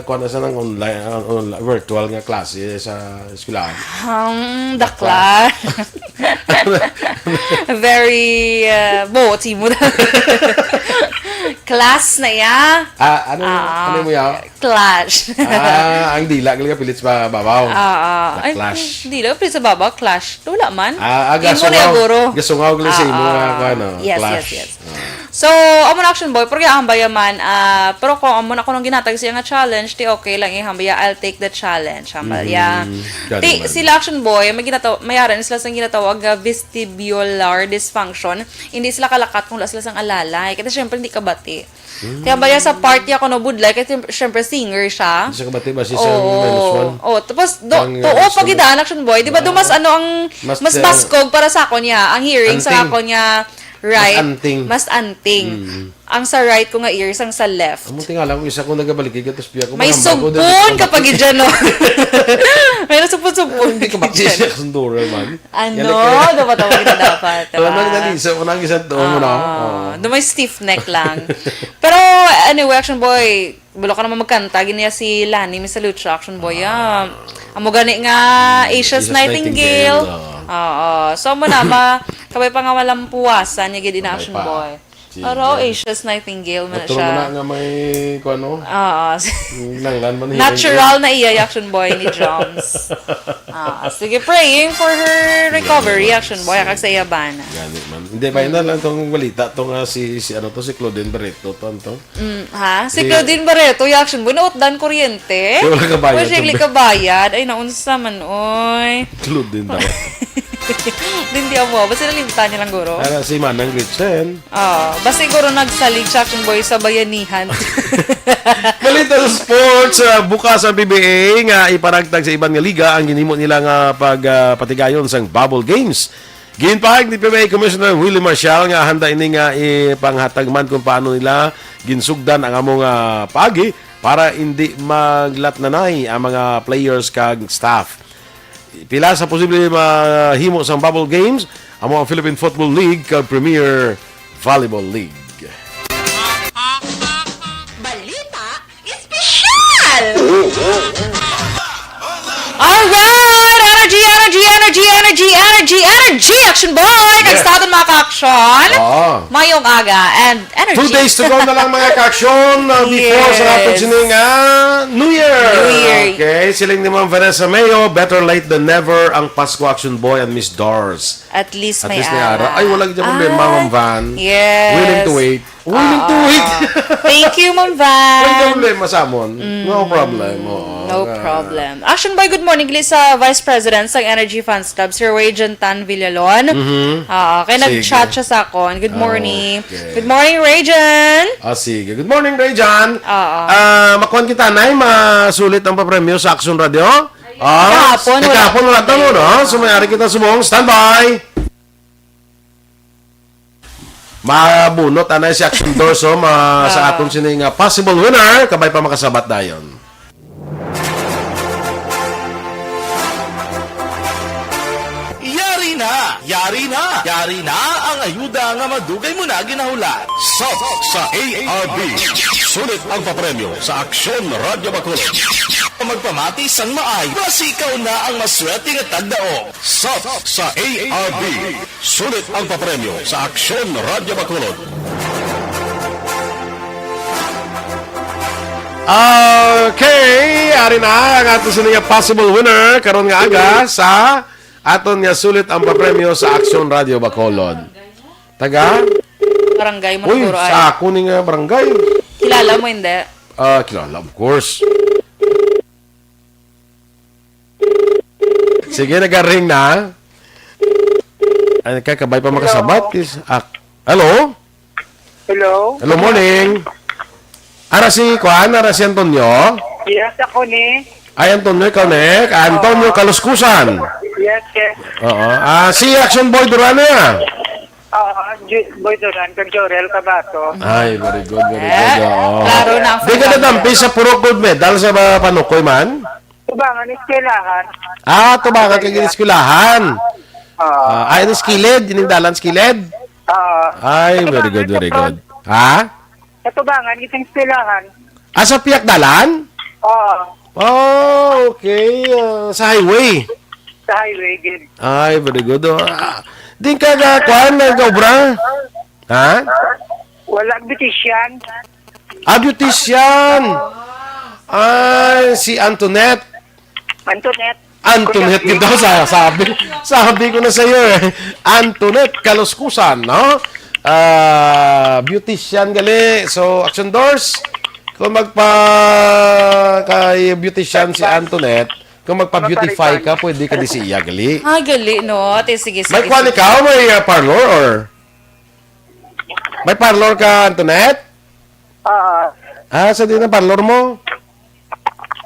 kuha na sa ng online, ang online, virtual nga klase sa eskwelahan. Hmm, The Clash. Very, uh, boti mo. Class na ya. Ah, ano, Ah. Ano mo yaw? Clash. Ah, ang dila, gali ka pilit sa babaw. Ah, ah. The Ay, Clash. Dila, pilit sa babaw, clash. Wala man. Ah, ah, Imo na gasungaw. Guro. Gasungaw gali sa imo nga, Ah, kuha, no? yes, Clash. yes, yes. Ah. So, amo na, Action Boy, pero ang hambaya man, ah, pero kung amo na, kung ginatag siya nga challenge, di okay lang, eh, hambaya, I'll take the challenge, hambaya. Mm, galing Ti, man. Sila, Action Boy, may ginataw, may ara ni sila sang ginatawag nga vestibular dysfunction, hindi sila kalakat kung wala sila sang alalay. Kasi, syempre, hindi kabati. Kaya baya sa part niya, kuno budlay, kasi, syempre, singer siya. Hindi siya kabati ba siya sa minus one? Oh, tapos, do, Ang, tuo uh, pa gid, Action Boy. Di ba, do mas, ano, ang, Mas, mas uh, baskog para sa ako niya, ang hearing sa anting. Ako niya, right, Mas anting. Mas anting. Mm. Ang sa right ko nga ear, sang sa left. Amo tingala ko, isa kong nagabalik, tapos piya ko May mahambal ko, sumpon dahil ka pa gid dyan, no? May nasumpon-sumpon. Hindi ka makisya sa sundura man. Ano? Yan ang kaya- Dapat ako kita dapat, Alam mo, diba? nalisa ko na ang isang tuo mo na. Ah, Oh. do may stiff neck lang. Pero anyway, Action Boy, bulo ka naman magkanta, giniya si Lani, Miss Lucha, Action Boy, ah. Amo gani nga Asia's Asia's Nightingale. Nightingale, Oo. So, mo na, ma, kabay pa nga malampuwasan niya gid ina, Kabay Action pa. Boy. Sige. Pero Asia's Nightingale man na Motor siya. Mo na nga may, kuha, no? Oo. Nanglan man. Natural na iya, Action Boy, ni Joms. Ah, sige, praying for her recovery, Action Boy, kag sa iya bana. Gani man. Hindi, pa na lang tong balita, tong ah, si, si ano to, si Claudine Barreto, to, ano to? Mm, ha? Si Di- Claudine Barreto, Action Boy, nautdan kuryente. Di wala kabayad, Wala siya wala. Kabayad. Ay, naunsa man, oy. Claudine daw. Hindi ako. Basta nalimtan niya lang, guro. Para si Manang Gretchen. Ah, basta siguro nagsalig siya, Action Boy, sa bayanihan. Balita sa sports, ah, bukas ang P B A nga ipanagtag sa iban nga liga ang ginhimo nila nga pag, ah, patigayon sang bubble games. Ginpahayag ni P B A Commissioner Willie Marcial nga handa ini nga ipanghatag man kung paano nila ginsugdan ang among, ah, paagi para hindi maglatnanay ang mga players kag staff. Pila sa posible mahimo sang bubble games amo ang Philippine Football League kag Premier Volleyball League. Balita Espesyal! Alright! Energy, energy, energy, energy, energy, energy! Action boy! Kag sa aton mga ka-action, Oo. Mayong aga and energy. Two days to go na lang, mga ka-action, uh, before sa Yes. aton sining, ah, New Year. New Year. Okay, siling ni Ma'am Vanessa Mayo, better late than never ang Pasko, Action Boy and Miss Dars. At least At may least may ara. ara. Ay, wala gyud problema, Ah, Ma'am Van. Yes. Willing to wait. Willing to wait. Ah. Thank you, Ma'am Van. Wala problema sa amon. No problem. Oo. No Ah. problem. Action Boy, good morning. Gali sa Vice President sang Energy Fans Club, Sir Wajan Tan Villalon. Mhm. Ah, kay Sige. nag-chat siya sa akon. Good morning. Okay. Good morning, Rajan. Ah, sige. Good morning, Rajan. Oo. Ah, makuan kita, Nay. Masulit ang papremyo sa Action Radio. Ah, Kahapon, wala. kahapon, wala tamo, no? So, may ari kita subong. Standby. Mabunot, anay si Action Doors, oh, ma-, sa Ah. aton sini nga possible winner, kabay pa makasabat dayon. Yari na! Yari na! Yari na ang ayuda nga madugay mo na ginahulat. Sop sa A R B. Sulit ang papremyo sa Aksyon Radyo Bacolod. Magpamati sang maay, basi ikaw na ang maswerte nga tagdaog. Sop sa A R B. Sulit ang papremyo sa Aksyon Radyo Bacolod. Okay, ari na ang ato sini nga possible winner karon nga aga sa aton nga sulit ang papremyo sa Aksyon Radyo Bacolod. Taga? Barangay mo Uy, siguro ay. Sa ako ni nga barangay. Kilala mo, hindi? Ah, kilala, of course. Sige, nagaring na. Ay, kakabay pa makasabat. Is, ah, hello? Hello? Hello, morning. Ara si Kuan, ara si Antonio. Yes, ako ni. Ay, Antonio, ikaw ni. Antonio Kaluskusan. Yes, yes. Oo. Ah, si Action Boy Duran na. Ah, Ju- Boy Duran, kag Jorel Cabato. Ay, very good, very Eh, good. Oo. klaro na ang Di ka fernando. Nadampi sa Purok Gold Medal sa ba- Panukoy man? Tubangan, eskwelahan. Ah, tubangan kag eskwelahan. Ah, Ah, ay, ni skilid, ining dalan skilid. ah, Ay, very good, very good. Ha? Sa tubangan, isang eskwelahan. Ah, sa piyak dalan? Oo, Oh, okay. Ah, sa highway. Sa highway, gid. Ay, very good. Oh. Ah, di ka ga kuan, nag-obra? Ha? Wala, beautician. Ah, beautician. Ay, si Antoinette. Antoinette. Antoinette gid daw sa sabi. Sabi ko na sa iyo eh. Antoinette Kaluskusan, no? Ah, beautician gali. So, Action Doors, kung magpa kay beautician si Antoinette, kung magpa-beautify ka, pwede ka di siya gali. Ah, gali, no? Ate, sige, sige. May kuan Sige. Ikaw, may uh, parlor or may parlor ka, Antoinette? Oo. Ah, sa di na parlor mo?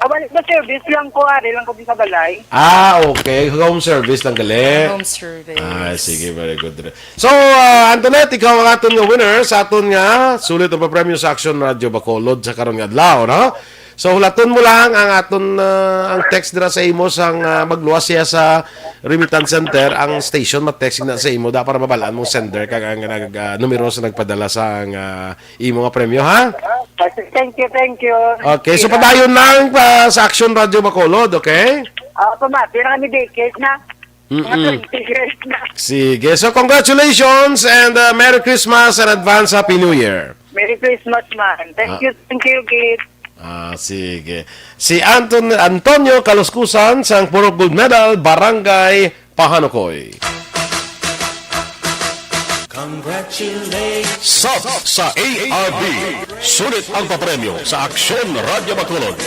Awan, service lang ko, ari lang ko sa balay. Ah, okay. Home service lang gali. Home service. Ah, sige, very good. So, uh, Antoinette, ikaw ang aton nga winner sa aton nga sulit ang papremyo sa Action Radio Bacolod sa karon nga adlaw, no? So, hulaton mo lang ang aton uh, ang text dira sa imo sang uh, magluwas siya sa remittance center, ang station mag-text na sa imo da para mabalaan mong sender kag ang nag uh, numero sa nagpadala sa ang uh, imo nga premyo, ha? Thank you, thank you. Okay, so padayon lang pa sa Action Radio Bacolod, okay? Ah, pamati na kami decade na. Mga Mm-mm. twenty years na. Sige, so congratulations and uh, Merry Christmas and advance Happy New Year. Merry Christmas, man. Thank Ah. you, thank you, Gid. Ah, sige. Si Anton Antonio Kaluskusan sang Purok Gold Medal, Barangay Pahanukoy. Congratulations. Sub sa A R B. Sulit ang papremyo sa Aksyon Radyo Bacolod.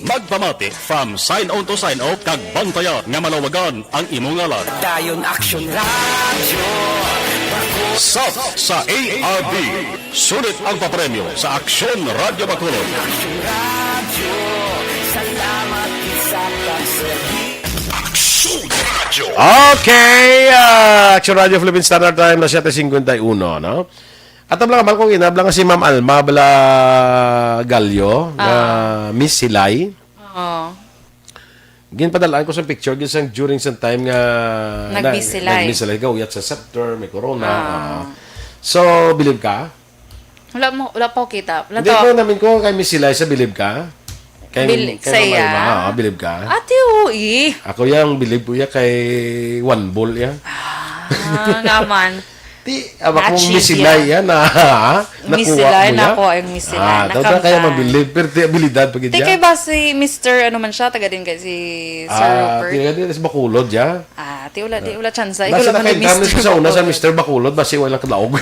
Magpamati from sign on to sign off kag bantayan nga malawagan ang imo ngalan. Dayon Aksyon Radyo. Sub sa A R B. Sulit ang papremyo sa Aksyon Radyo Bacolod. Aksyon Radyo. Salamat sa pagserbi. Aksyon Radio. Okay, ah, Action Radio Philippine Standard Time na siyete cincuenta y uno, no? At ang mga kung inabla nga si Ma'am Alma bala Gallo nga Ah. Miss Silay. Oo. Ginpadalaan ko sa picture, gid sang during sa time nga Nag-Miss na- Silay. Nag-Miss Silay, gauyat sa scepter, may corona. Ah. Ah. So, bilib ka? Wala mo, wala pa ko kita. Wala Hindi to. ko namin ko kay Miss Silay sa bilib ka? Kay, Bil-, kay sa Mama iya? Alma, ah, bilib ka? Ate, ui. Ako yang bilib ko ya kay One Ball ya. Ah, nga man. Ti, abak mong Miss Silay yan, ah, ha? Miss Nakuha Silay, mo yan? Nakuha yung Miss Silay. Ah, daw ba kaya Nakamtan. Mabilib? Pero ti, abilidad pa gid Ti, yan. Kay ba si Mister ano man siya, taga din kay si Sir Ah, Rupert? Ti, di, si Bacolod, ya? Ah, ti, wala, di, wala chance. Basta Ikaw lang man ni nakaintam Mister sa una sa Bacolod. Mister Bacolod, basi wala kadaog.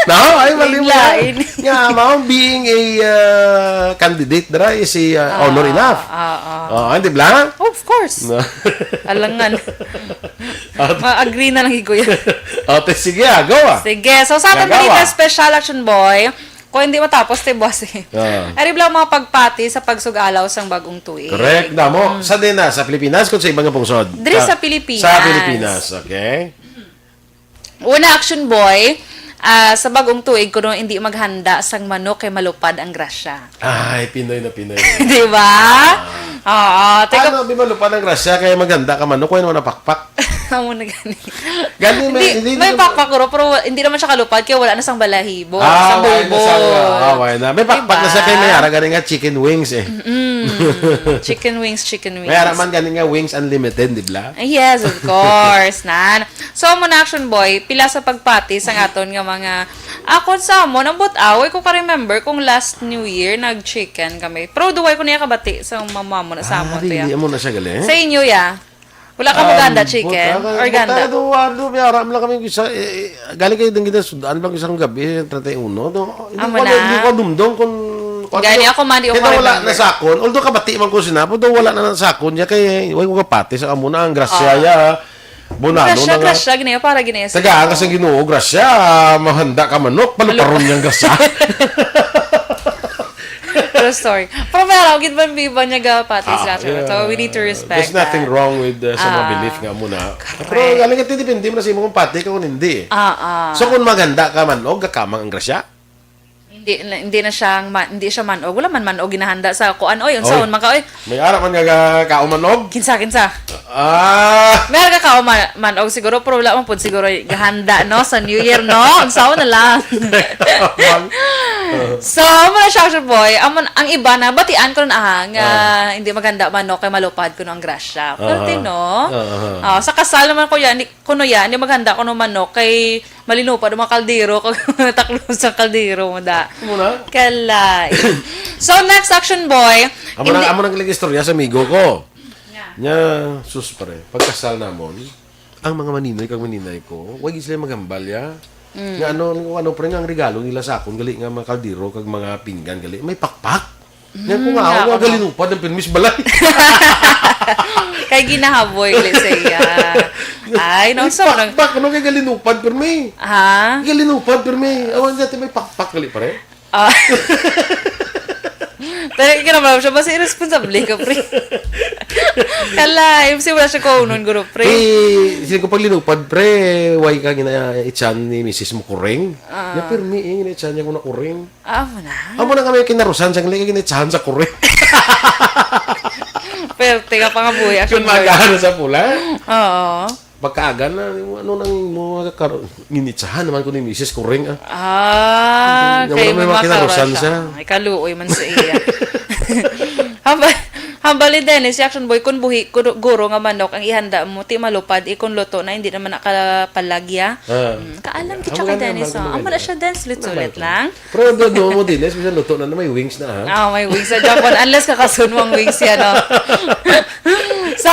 No, ay, mali mo yan. Lain. Nga, mao, being a, ah, candidate, dira, is a, ah, Ah, honor enough. Ah, ah. Ah, di ba? Of course. No. Alangan. At Ma-agree na lang, Igoy. Ate, sige, ah, go, ah. Sige, so sa aton Gagawa. Balita Special, Action Boy, kung hindi matapos, te, boss, eh. Ah. Ari bala ang mga pagpati sa pagsugalaw sang bagong tuig. Correct, damo. Mm. Sa din na, sa Pilipinas, kung sa ibang pungsod? Diri Sa, sa Pilipinas. Sa Pilipinas, okay? Una, Action Boy, ah, sa bagong tuig, kuno hindi maghanda sang manok kay malupad ang grasya. Ay, Pinoy na Pinoy. Di ba? Ah. Oo, teka. Ano, di malupad ang grasya, kaya maghanda ka manok, kaya naman napakpak. Amo na gani. Gani, may, Hindi, hindi may naman pakpak, bro, pero wa-, hindi naman siya kalupad, kaya wala na sang balahibo, Ah, sang wala na bubog. sang, ah, wala na. May pakpak na siya, Diba? kaya may ara gani nga chicken wings, eh. Mm. Chicken wings, chicken wings. May ara man gani nga wings unlimited, di ba? Ah, yes, of course, nan. So, amo na, Action Boy, pila sa pagpati sa aton nga mga, akon sa amon, ang but away ko ka-remember kung last New Year, nag-chicken kami. Pero duway ko niya kabati sa mama mo na sa Ah, amon, di, to, ya. di, amo na siya gali? Sa inyo, ya. Wala ka Um, maganda chicken? buta ka, Or buta ganda? do, ano, may aram lang kami isa, eh, eh, galing kayo din kita, sudaan lang isang gabi, treinta y uno, do, hindi Amo ko, na. hindi ko dumdum kung, kung Gani ano, ako man, di ako kaya wala ma-remember. na sa akon, although kabati man ko sinapod, do wala na sa akon, niya kay, way ko kapati sa amo na, ang grasya, Ah. ya, Bonano Grasya, na nga. grasya, gini, para gini, Tagaan ka sa Ginoo, grasya, mahanda ka manok, paluparon Malupa. niyang grasya. True story. Pero meron, gid man biba niya gapati sa Ah, ato. So, we need to yeah. respect There's nothing that. wrong with, uh, sa mga Ah. belief nga mo na. Correct. Pero galing ka, depende mo na sa imo kung pati ka kung hindi, eh. Ah, ah. So, kung maghanda ka man, o gakamang ang grasya? Hindi na, hindi na siya ma-, hindi siya manog. Wala man manog ginahanda sa kuan. Oy, unsaon Oy. man ka, oy? May ara man nga ga-, kaon manog? Kinsa, kinsa? Ah! May ara ka kaon man-, manog siguro, pero wala man pud siguro gahanda, no? Sa New Year, no? Unsaon na lang. Mang- So, amo na siya, Action Boy. Amo na, ang iba na, batian ko na, ah, nga Ah. hindi maghanda manok kay malupad kuno ang grasya. Pero Aha. tino, Aha. ah, sa kasal naman ko yan, ni-, kuno yan, hindi maghanda kuno manok kay malinupad ang mga kaldero, kag taklos ang kaldero mo da. Amo na? Kalay. So, next, Action Boy. Amo na, Hindi amo na ang istorya sa amigo ko. Nga. Nya, sus, pre, pagkasal namon, ang mga maninoy kag maninay ko, wa gid sila maghambal, ya. Mm. Nga ano, ano, pre, nga ang regalo nila sa akon, gali nga mga kaldero kag mga pinggan, gali, may pakpak. Nga ko Mm, nga, ako nga, ako. galinupad ang permis balay. Kay ginahaboy, let's say, ah. Ay, no, May so, nang- pakpak, ano kay galinupad, permi? Ha? Galinupad, permi. Awan dati may pakpak, gali, pare. Ah. Talaga ka naman siya, basta irresponsable ka, pre. Kala, M C, wala siya kaunon, guro, pre. Eh, sino ko pag linupad, pre? Why ka gina-itchan ni misis mo kuring? Ah. Ya, permi, eh, gina-itchan niya ko na kuring. Amo na. Amo na kami kinarusan sa gali, gina-itchan sa kuring. Perte ka pa nga buhay, Kung actually. mag-ano sa pula? Oo. Pagkaaga na, ano nang mo magkakaroon? Ginitsahan naman ko ni misis kuring, ah. Ah, Hindi, kay wala may may mga kinarusan makaroon siya. siya. Ay, kaluoy man sa iya. Hambal, hambal ni Dennis, si Action Boy, kung buhi, kuro-, guro nga manok ang ihanda mo, ti malupad, eh, kung luto na, hindi naman nakalapalagya. Ah. Mm, kaalam Ang kita kay maganda, Dennis, ang oh. Amo na maganda. siya, Dennis, sulit-sulit Ang lang. Pero do, do mo, Dennis, bisan luto na, na may wings na, ha? Ah, may wings sa Japan. Unless kakasun mo ang wings yan, no? So,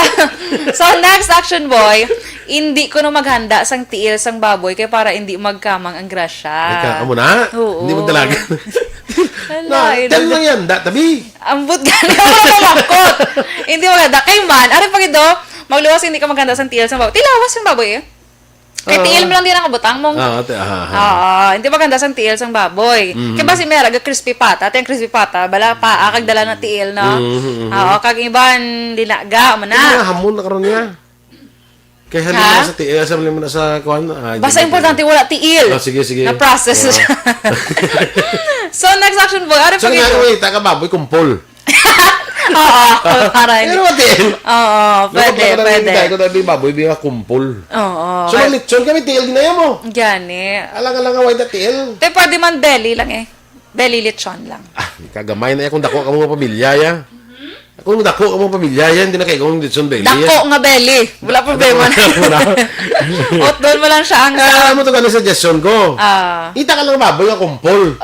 so, next, Action Boy, hindi ko na maghanda sang tiil sang baboy kay para hindi magkamang ang grasya. Ay, ka, amo na? Oo. Hindi magdalagan. Wala, Na, eh, tell nag- lang yan, da, tabi. Ambot gani ako na malakot. Hindi maghanda. Kay man, ari pa gid do, magluwas hindi ka maghanda sang tiil sang baboy. Tilawas yung baboy, eh. Kay Ah. tiil mo lang din ang kabutang mong Ah, ate, ah, ah. Oo, hindi maganda sang tiil sang baboy. Mhm. Kay basi may araga crispy pata, ate ang crispy pata, bala pa, ah, kag dala na tiil, no? Mhm, mhm. Oo, kag iban, dinaga, mo na. Hindi na hamon na karon niya. Kay halin Ha? na sa tiil, sa halin mo na sa kuwan, ah, Basta hindi importante, wala tiil. Ah, sige, sige. Na-process Oo. siya. So, next action, boy. Ano So, pag nga, ito? wait, taka baboy, kumpol. Oo, para hindi. Pero matiil. Oo, Dapat pwede, lang pwede. tayo kung tayo baboy, di nga kumpol. Oo, So, kay- mag-lechon kami, tiil din na yan mo. Gani. Alang-alang nga, wala tiil. Te, pwede man belly lang eh. Belly lechon lang. Ah, kagamay na yan kung dako ka mga pamilya, ya. Kung dako ka mga pamilya, ya, hindi na kayo kung lechon belly, ya. Dako nga belly. Wala problema na. Wala. Utdon mo lang siya ang Kaya alam mo to, gano'ng suggestion ko? Ah. Ita ka lang baboy nga kumpol.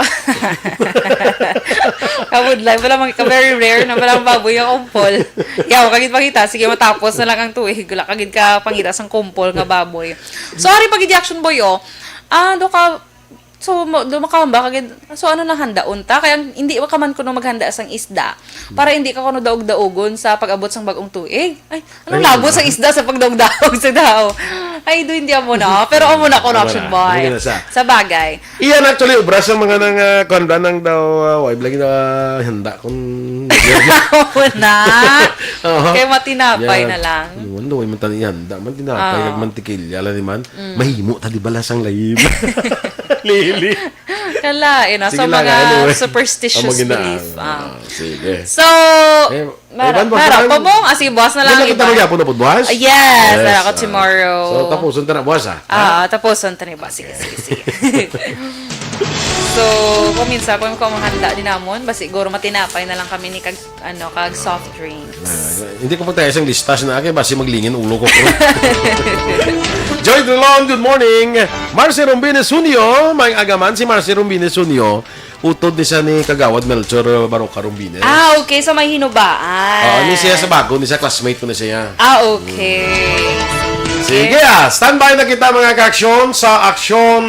Kabudlay, wala mang ka very rare na wala ang baboy nga kumpol. Yaw, kagid pangita, sige, matapos na lang ang tuig. Wala kagid ka pangita sang kumpol nga baboy. Sorry, pag action boy, oh. Ah, do ka, so, mo- do makamba kagid, so ano nang handa unta? Kaya hindi ka man kuno maghanda sang isda para hindi ka kuno daog-daogon sa pag-abot sang bag-ong tuig. Ay, anong Ay, labot ano? sa isda sa pagdaog-daog sa tao? Ay, do hindi amo na. Pero amo na ko, Amo Action na. Boy. Amo na sa Sa bagay. Iyan actually, obra sa mga nang, ah, kuwan ba nang daw, ah, why lagi na handa kung Amo na. Oo. Kay matinapay Yan. na lang. Ano, way man tani handa man, tinapay, Ah. kag mantikilya lang ni man. Mm. Mahimo ta di bala sang layib. Lili. Kalain, ah, Sige sa lang, mga anyway. superstitious Ang mga gina- belief, ah. Ah, sige. So, Eh, Mara, Iban, boss, mara, iban. pa mo? Ah, sige, boss na lang, Hindi na kita iban. magyapon na po, boss? Ah, yes, Yes, wala ko ah. tomorrow. So, tapuson ta na, boss, ah. Ah, tapuson ta ni boss. Sige, sige, sige. So, kung minsan, kung, kung mahanda din namon, ba siguro matinapay na lang kami ni kag, ano, kag soft drinks. Ah, hindi ko pa tayo isang listas na akin, basi maglingin ulo ko. Joy Drilon, good morning. Marcy Rombines Junio, may agaman si Marcy Rombines Junio. Utod ni siya ni Kagawad Melchor Baroca Rombines. Ah, okay. So, may hinubaan. Oo, ni siya sa bago, ni siya classmate ko ni siya. Ah, okay. Sige, ah. Standby na kita, mga ka-aksyon, sa Action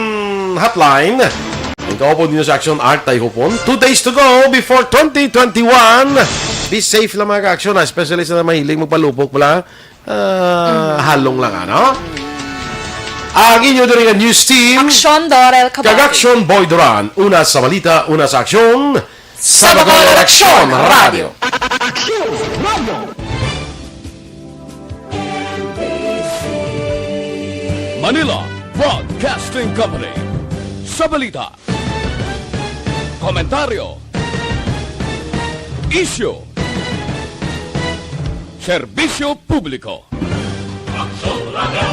Hotline. Ang kaupod ninyo sa Action Art Tayhupon. Two days to go before twenty twenty-one. Be safe lang, mga ka-aksyon, ah, especially sa mahilig magpalupok pala. Ah, halong lang, ano? Ang inyo diri nga news team, Aksyon, Dorel Cabate. Kag Aksyon, Boy Duran. Una sa balita, una sa aksyon. Sa Bacolod, Aksyon Radio. Aksyon Radio. Manila Broadcasting Company. Sa balita, komentaryo, isyu, serbisyo publiko. Aksyon Radio.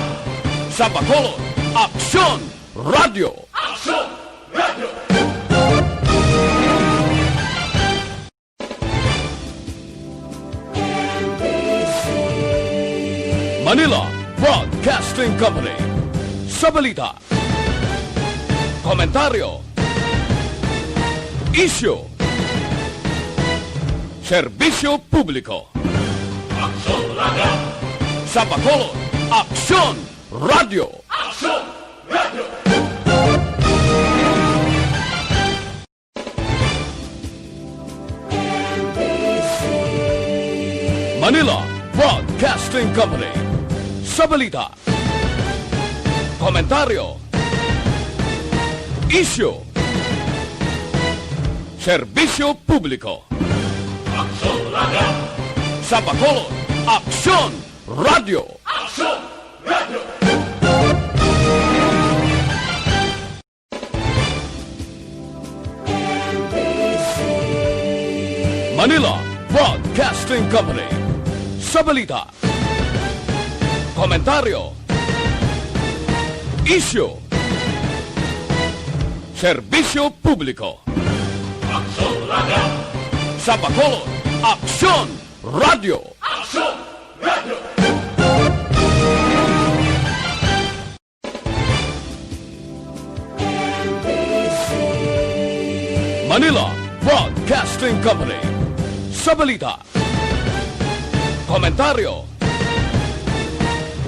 Sa Bacolod, Aksyon Radio. Aksyon Radio. Manila Broadcasting Company. Sa balita, komentaryo, isyu, serbisyo publiko. Aksyon Radio. Sa Bacolod, Aksyon Radio. Aksyon Radio. Manila Broadcasting Company. Sa balita, komentaryo, isyu, serbisyo publiko. Aksyon Radio. Sa Bacolod, Aksyon Radio. Aksyon Radio. Manila Broadcasting Company. Sa balita, komentaryo, isyu, serbisyo publiko. Aksyon Radio. Sa Bacolod, Aksyon Radio. Aksyon Radio. Manila Broadcasting Company. Sa balita, komentaryo,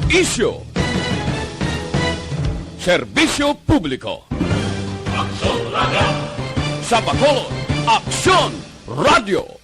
isyu, serbisyo publiko. Aksyon Radio. Sa Bacolod, Aksyon Radio.